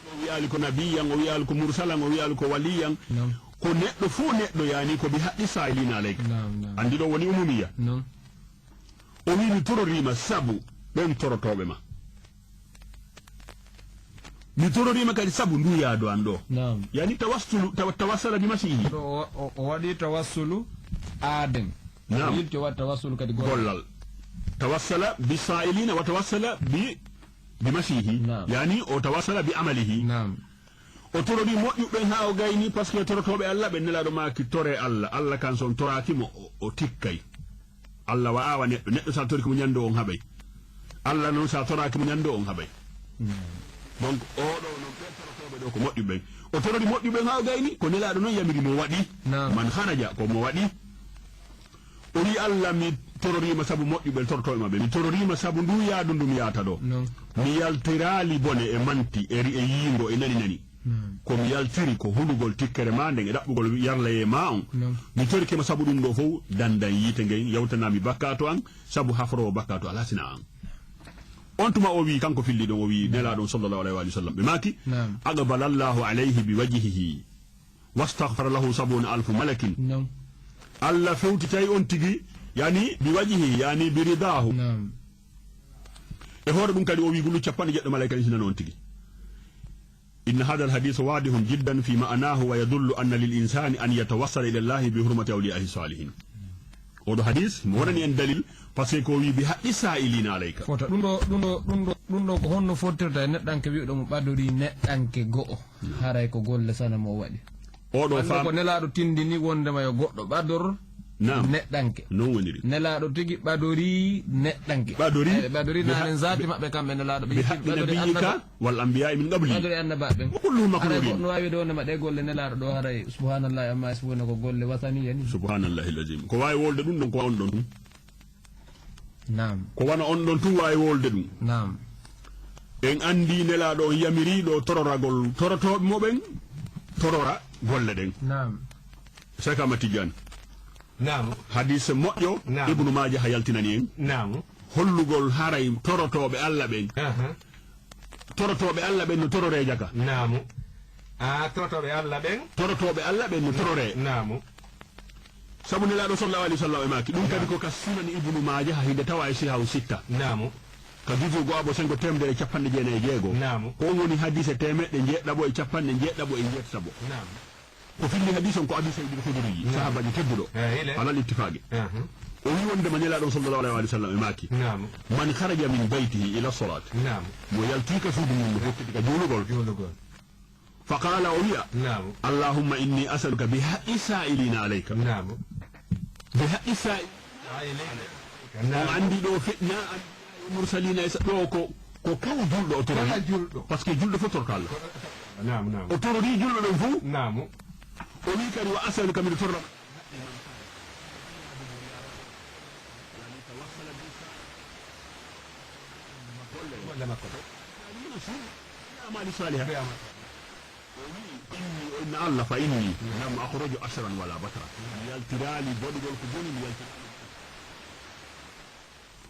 O wi'aali ko nabiyan, o wi'aali ko mursalan, o wi'aali ko waliyan. Naam. Ko neɗɗo fof neɗɗo, yani ko bi haqqi sa'ilina alayka. Naam, naam. Anndi ɗo woni umumiya. Naam. O wi'i, mi tororiima sabu ɓen torotooɓe ma. Mi tororiima kadi sabu ndu yaadu an ɗo. Naam. Yani tawassulu, tawa-, tawassala bi masiihi. Ɗo o, o, o waɗi tawassulu aaden. Naam. O yilti o waɗi tawassulu kadi gollal. Gollal. Tawassala bi sa'ilina wa tawassala bi, bi masiihi. Naam. Yani o tawassala bi amalihi. Naam. O torori moƴƴuɓe haa o gayni, parce que torotooɓe Allah ɓen, Nelaaɗo maaki, tore Allah. Allah kan so on toraaki mo, o, o tikkay. Allah wa'awa neɗɗo. Neɗɗo sa torike mo ñande on haɓay. Allah noon sa toraaki mo ñande on haɓay. Mm. Donc, oo ɗo noon ɓen torotooɓe ɗo ko moƴƴuɓe ɓen. O torori moƴƴuɓe ɓen haa o gayni, ko Nelaaɗo noon yamiri mo waɗi. Naam. Man haraja, ko mo waɗi. O wi'i, Allah, mi tororiima sabu moƴƴuɓe torotooɓe maɓɓe. Mi tororiima sabu ndu yaadu ndu mi yaata ɗo. Naam. Mi yaltiraali bone e manti, e ri-, e yiingo, e nani nani. Naam. Ko mi yaltiri ko hulugol tikkere ma nden e ɗaɓɓugol yarlayee ma on. Naam. Mi torike ma sabu ɗum ɗo fof, dandan yiite ngen, yawtana mi bakkaatu an, sabu hafroowo bakkaatu alaa sina an. On tuma o wi'i, kanko filliiɗo on, o wi'i Nelaaɗo on sallallahu alayhi wa sallam, ɓe maaki, Naam. Aqbala Allahu alayhi bi wajhihi, wastaghfara lahu sab'una alfu malakin. Naam. Allah fewtitay on tigi, yani bi wajihi, yani bi ridahu. Naam. E hoore ɗum kadi o wi gulu capanɗe jeɗɗo malaika ɗin sinana on tigi. Inna hadha al hadith wadihun jiddan fi ma'anahu wa yadullu anna lil insani an yatawassala ila Allahi bi hurmati awliyaihi salihin. Oɗo hadis mo wonani en dalil, parce que ko wi bi haqqi sa'ilina alayka. Fota ɗum ɗo, ɗum ɗo, ɗum ɗo, ɗum ɗo ko honno fottirta e neɗɗanke wi'uɗo mo ɓadori neɗɗanke go'o, haray ko golle sana mo o waɗi. Oɗo Anndo fam- ko Nelaaɗo tindini wondema yo goɗɗo ɓador Naam. Neɗɗanke. Non woniri. Nelaaɗo tigi ɓadori neɗɗanke. Ɓadori. Eh, ɓadori Bi nanen haq- zaati bi- maɓɓe kamɓe Nelaaɗo ɓe bi yettii haqqi ɓadori nabiyika annaba- wal anbiya'i min qabli. Ɓadori annabaaɓe ɓen. Wa kulluhum Haray makhluqin. Goɗɗo waawi wonde ma ɗe golle Nelaaɗo ɗo haray subhanallahi amma yasifuna ko golle wasaniya ni. Subhanallahi al-azim. Ko waawi wolde ɗum ɗon ko on ɗon ɗum. Naam. Ko wano on ɗon tun waawi wolde ɗum. Naam. En anndi Nelaaɗo on yamiri ɗo tororagol torotooɓe mo ɓen, torora golle ɗen. Naam. Cheikh Ahmad Tidiane. Naam. Hadise moƴƴo Naam. Ibnu Maaja ha yaltinani en. Naam. Hollugol haray torotooɓe Alla ɓen. Aha. Torotooɓe Alla ɓen no tororee jaka. Naamu. A torotooɓe Alla ɓen. Torotooɓe Alla ɓen no tororee. Naamu. Sabu Nelaaɗo sallallahu alayhi wa sallam e maaki. Ɗum kadi Naamu. Ko ka Sunan Ibnu Maaja ha hinde tawa e Sihahu Sitta. Naamu. Ka juzu go abo sengo temedere e capanɗe jeenayi e jeego. Naamu. Ko on woni hadise temeɗɗe njeeɗɗaɓo e capanɗe njeeɗɗaɓo e njeeɗtaɓo. Naamu. Ko findi hadis on ko Abi Sayyid al-Khudri, Naamu. Sahabaji tedduɗo. Eh, ile. Alal ittifaqi. Aha. O wi wondema Nelaaɗo sallallahu alayhi wa sallam e maaki. Naamu. Man kharaja min baytihi ila salat. Naamu. Mo yalti ka suudu mum no hokkiti ka juulugol. Juulugol. Fa qala o wi'a. Naamu. Allahumma inni as'aluka bi haqqi sa'ilina alayka. Naamu. Bi haqqi sa'ilina alayka. On anndi ɗo feƴƴa an mursalina e sa- ɗo ko ko kala julɗo o torori. Kala julɗo. Parce que julɗo fof torta Allah. Naam, naam. O torori julɗo ɓen fof. Naam. O wi kadi wa asaluka miɗo torra. Golle makko ɗo. Amali saliha. O wi inni o inna Allah fa inni lam akhruju ashran wala batra. Mi yaltiraali boɗugol ko boni mi yaltiraali.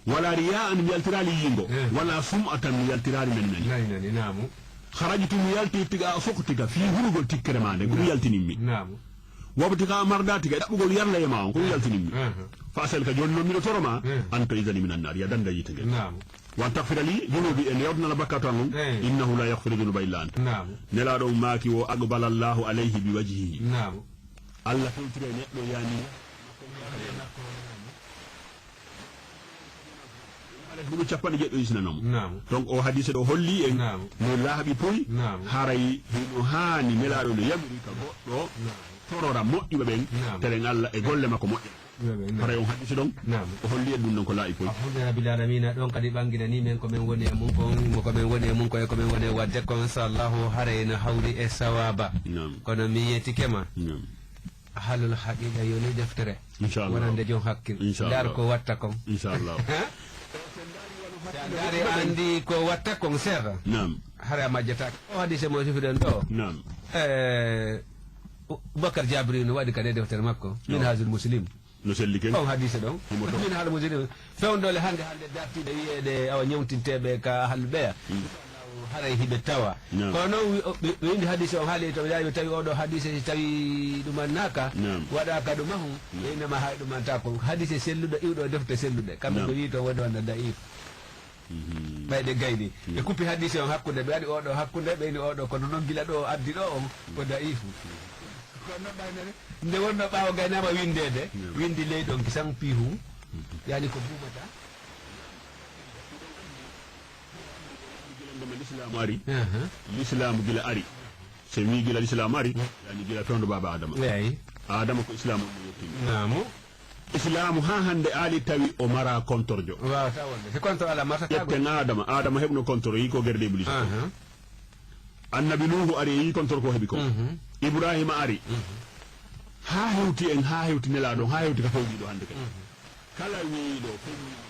Wala riya'an, mi yaltiraali yiingo. Eh. Wala sum'atan, mi yaltiraali men men. Nani, nani, naamu. Kharajtu, mi yalti tiga sukhtika, fii hurugol tikkere maa nden, ko ɗum yaltinimmi. Naamu. Wabtiga mardatika, ɗaɓɓugol yarlaye maa on, ko ɗum yaltinimmi. Eh. Fa as'aluka, jooni noon miɗo toro maa, Eh. an tu'izani minan naar, ya danda yiite ngel. Naamu. Wa an taghfira li junubi, e yawtinana bakkatu an on, Eh. innahu la yaghfiru dhunuba illa anta. Naamu. Nelaaɗo on maaki wo, aqbala Allahu alayhi bi wajhihi. Naamu. Allah fewtira e neɗɗo yani. Duuɓi capanɗe jeɗɗo isinanoo mo. Naam. Donc, o hadise ɗo holli en Naam. No laaɓi poy, Naam. Haray hino haani Nelaaɗo no yamiri ka goɗɗo Naam. Torora moƴƴuɓe ɓen, Naam. Teren Allah e golle makko moƴƴe. Naam. Haray on hadise ɗon, Naam. O holli en ɗum ɗon ko laaɓi poy. Alhamdulillahi rabbil alamina, ɗon kadi ɓanginani men ko men woni e mum kon, mo ko men woni e mum ko e ko men woni e wadde kon, inchallahu haray no hawri e sawaba. Naam. Kono mi yeetike ma. Naam. Ahlul haqiqa yoni deftere. Inchallah. Wonande jom hakkil. Inchallah. Ndar ko watta kon. Inchallah. Sa ndaari a andi ko watta kon seeɗa. Naam. Hara majjata. O hadise mo sifiɗen ɗo. Naam. Eh, Bakar Jabri no waɗi kadi e deftere makko. Naam. Minhajul Muslim. No selli ken. On hadise ɗon. Himo to. Minhajul Muslim. Fewndole hannde, hannde dartiiɗe wiyeede awa ñewtinteeɓe ka halluɓeya. Mm. Haray hiɓe tawa. Naam. Kono noon wi-, o-, ɓe, ɓe windi hadise on haali to, ɓe tawi oɗo hadise si tawi ɗumannaaka, Naam. Waɗaaka ɗumahum, Naam. Ɓe innama hay ɗumanta ko hadise selluɗo iwɗo e defte selluɗe. Kamɓe Naam. Ɓe wii to woni wonde da'if. Mhm. Ɓay ɗe gayni. Naam. Ɓe kuppi hadise on hakkunde, ɓe waɗi oɗo hakkunde, ɓe ini oɗo, kono noon gila ɗo o addi ɗo on, ko da'ifu. Kono noon ɓay nene, nde wonno ɓaawo gaynaama windeede, Naam. Windi ley ɗon kisan piihum, Mhm. Yani ko buumata. Gila ndema lislaamu ari, Aha. Lislaamu gila ari. So mi gila lislaamu ari, yani gila fewndo baaba Adama. Eey. Adama ko islaamu on yettini. Naamu. Islaamu haa hannde aali tawi o mara kontorjo. Waawata wonde. Si kontor alaa, martata Ƴetten Adama, Adama heɓno kontor, o yii ko gerde Iblis. Aha. Annabi Nuuhu ari, o yii kontor ko heɓi ko. Mhm. Ibrahima ari. Mhm. Haa hewti en, haa hewti Nelaaɗo, haa hewti ka fewjiiɗo hannde kadi. Mhm. Kala wiyiiɗo, fewjiiɗo.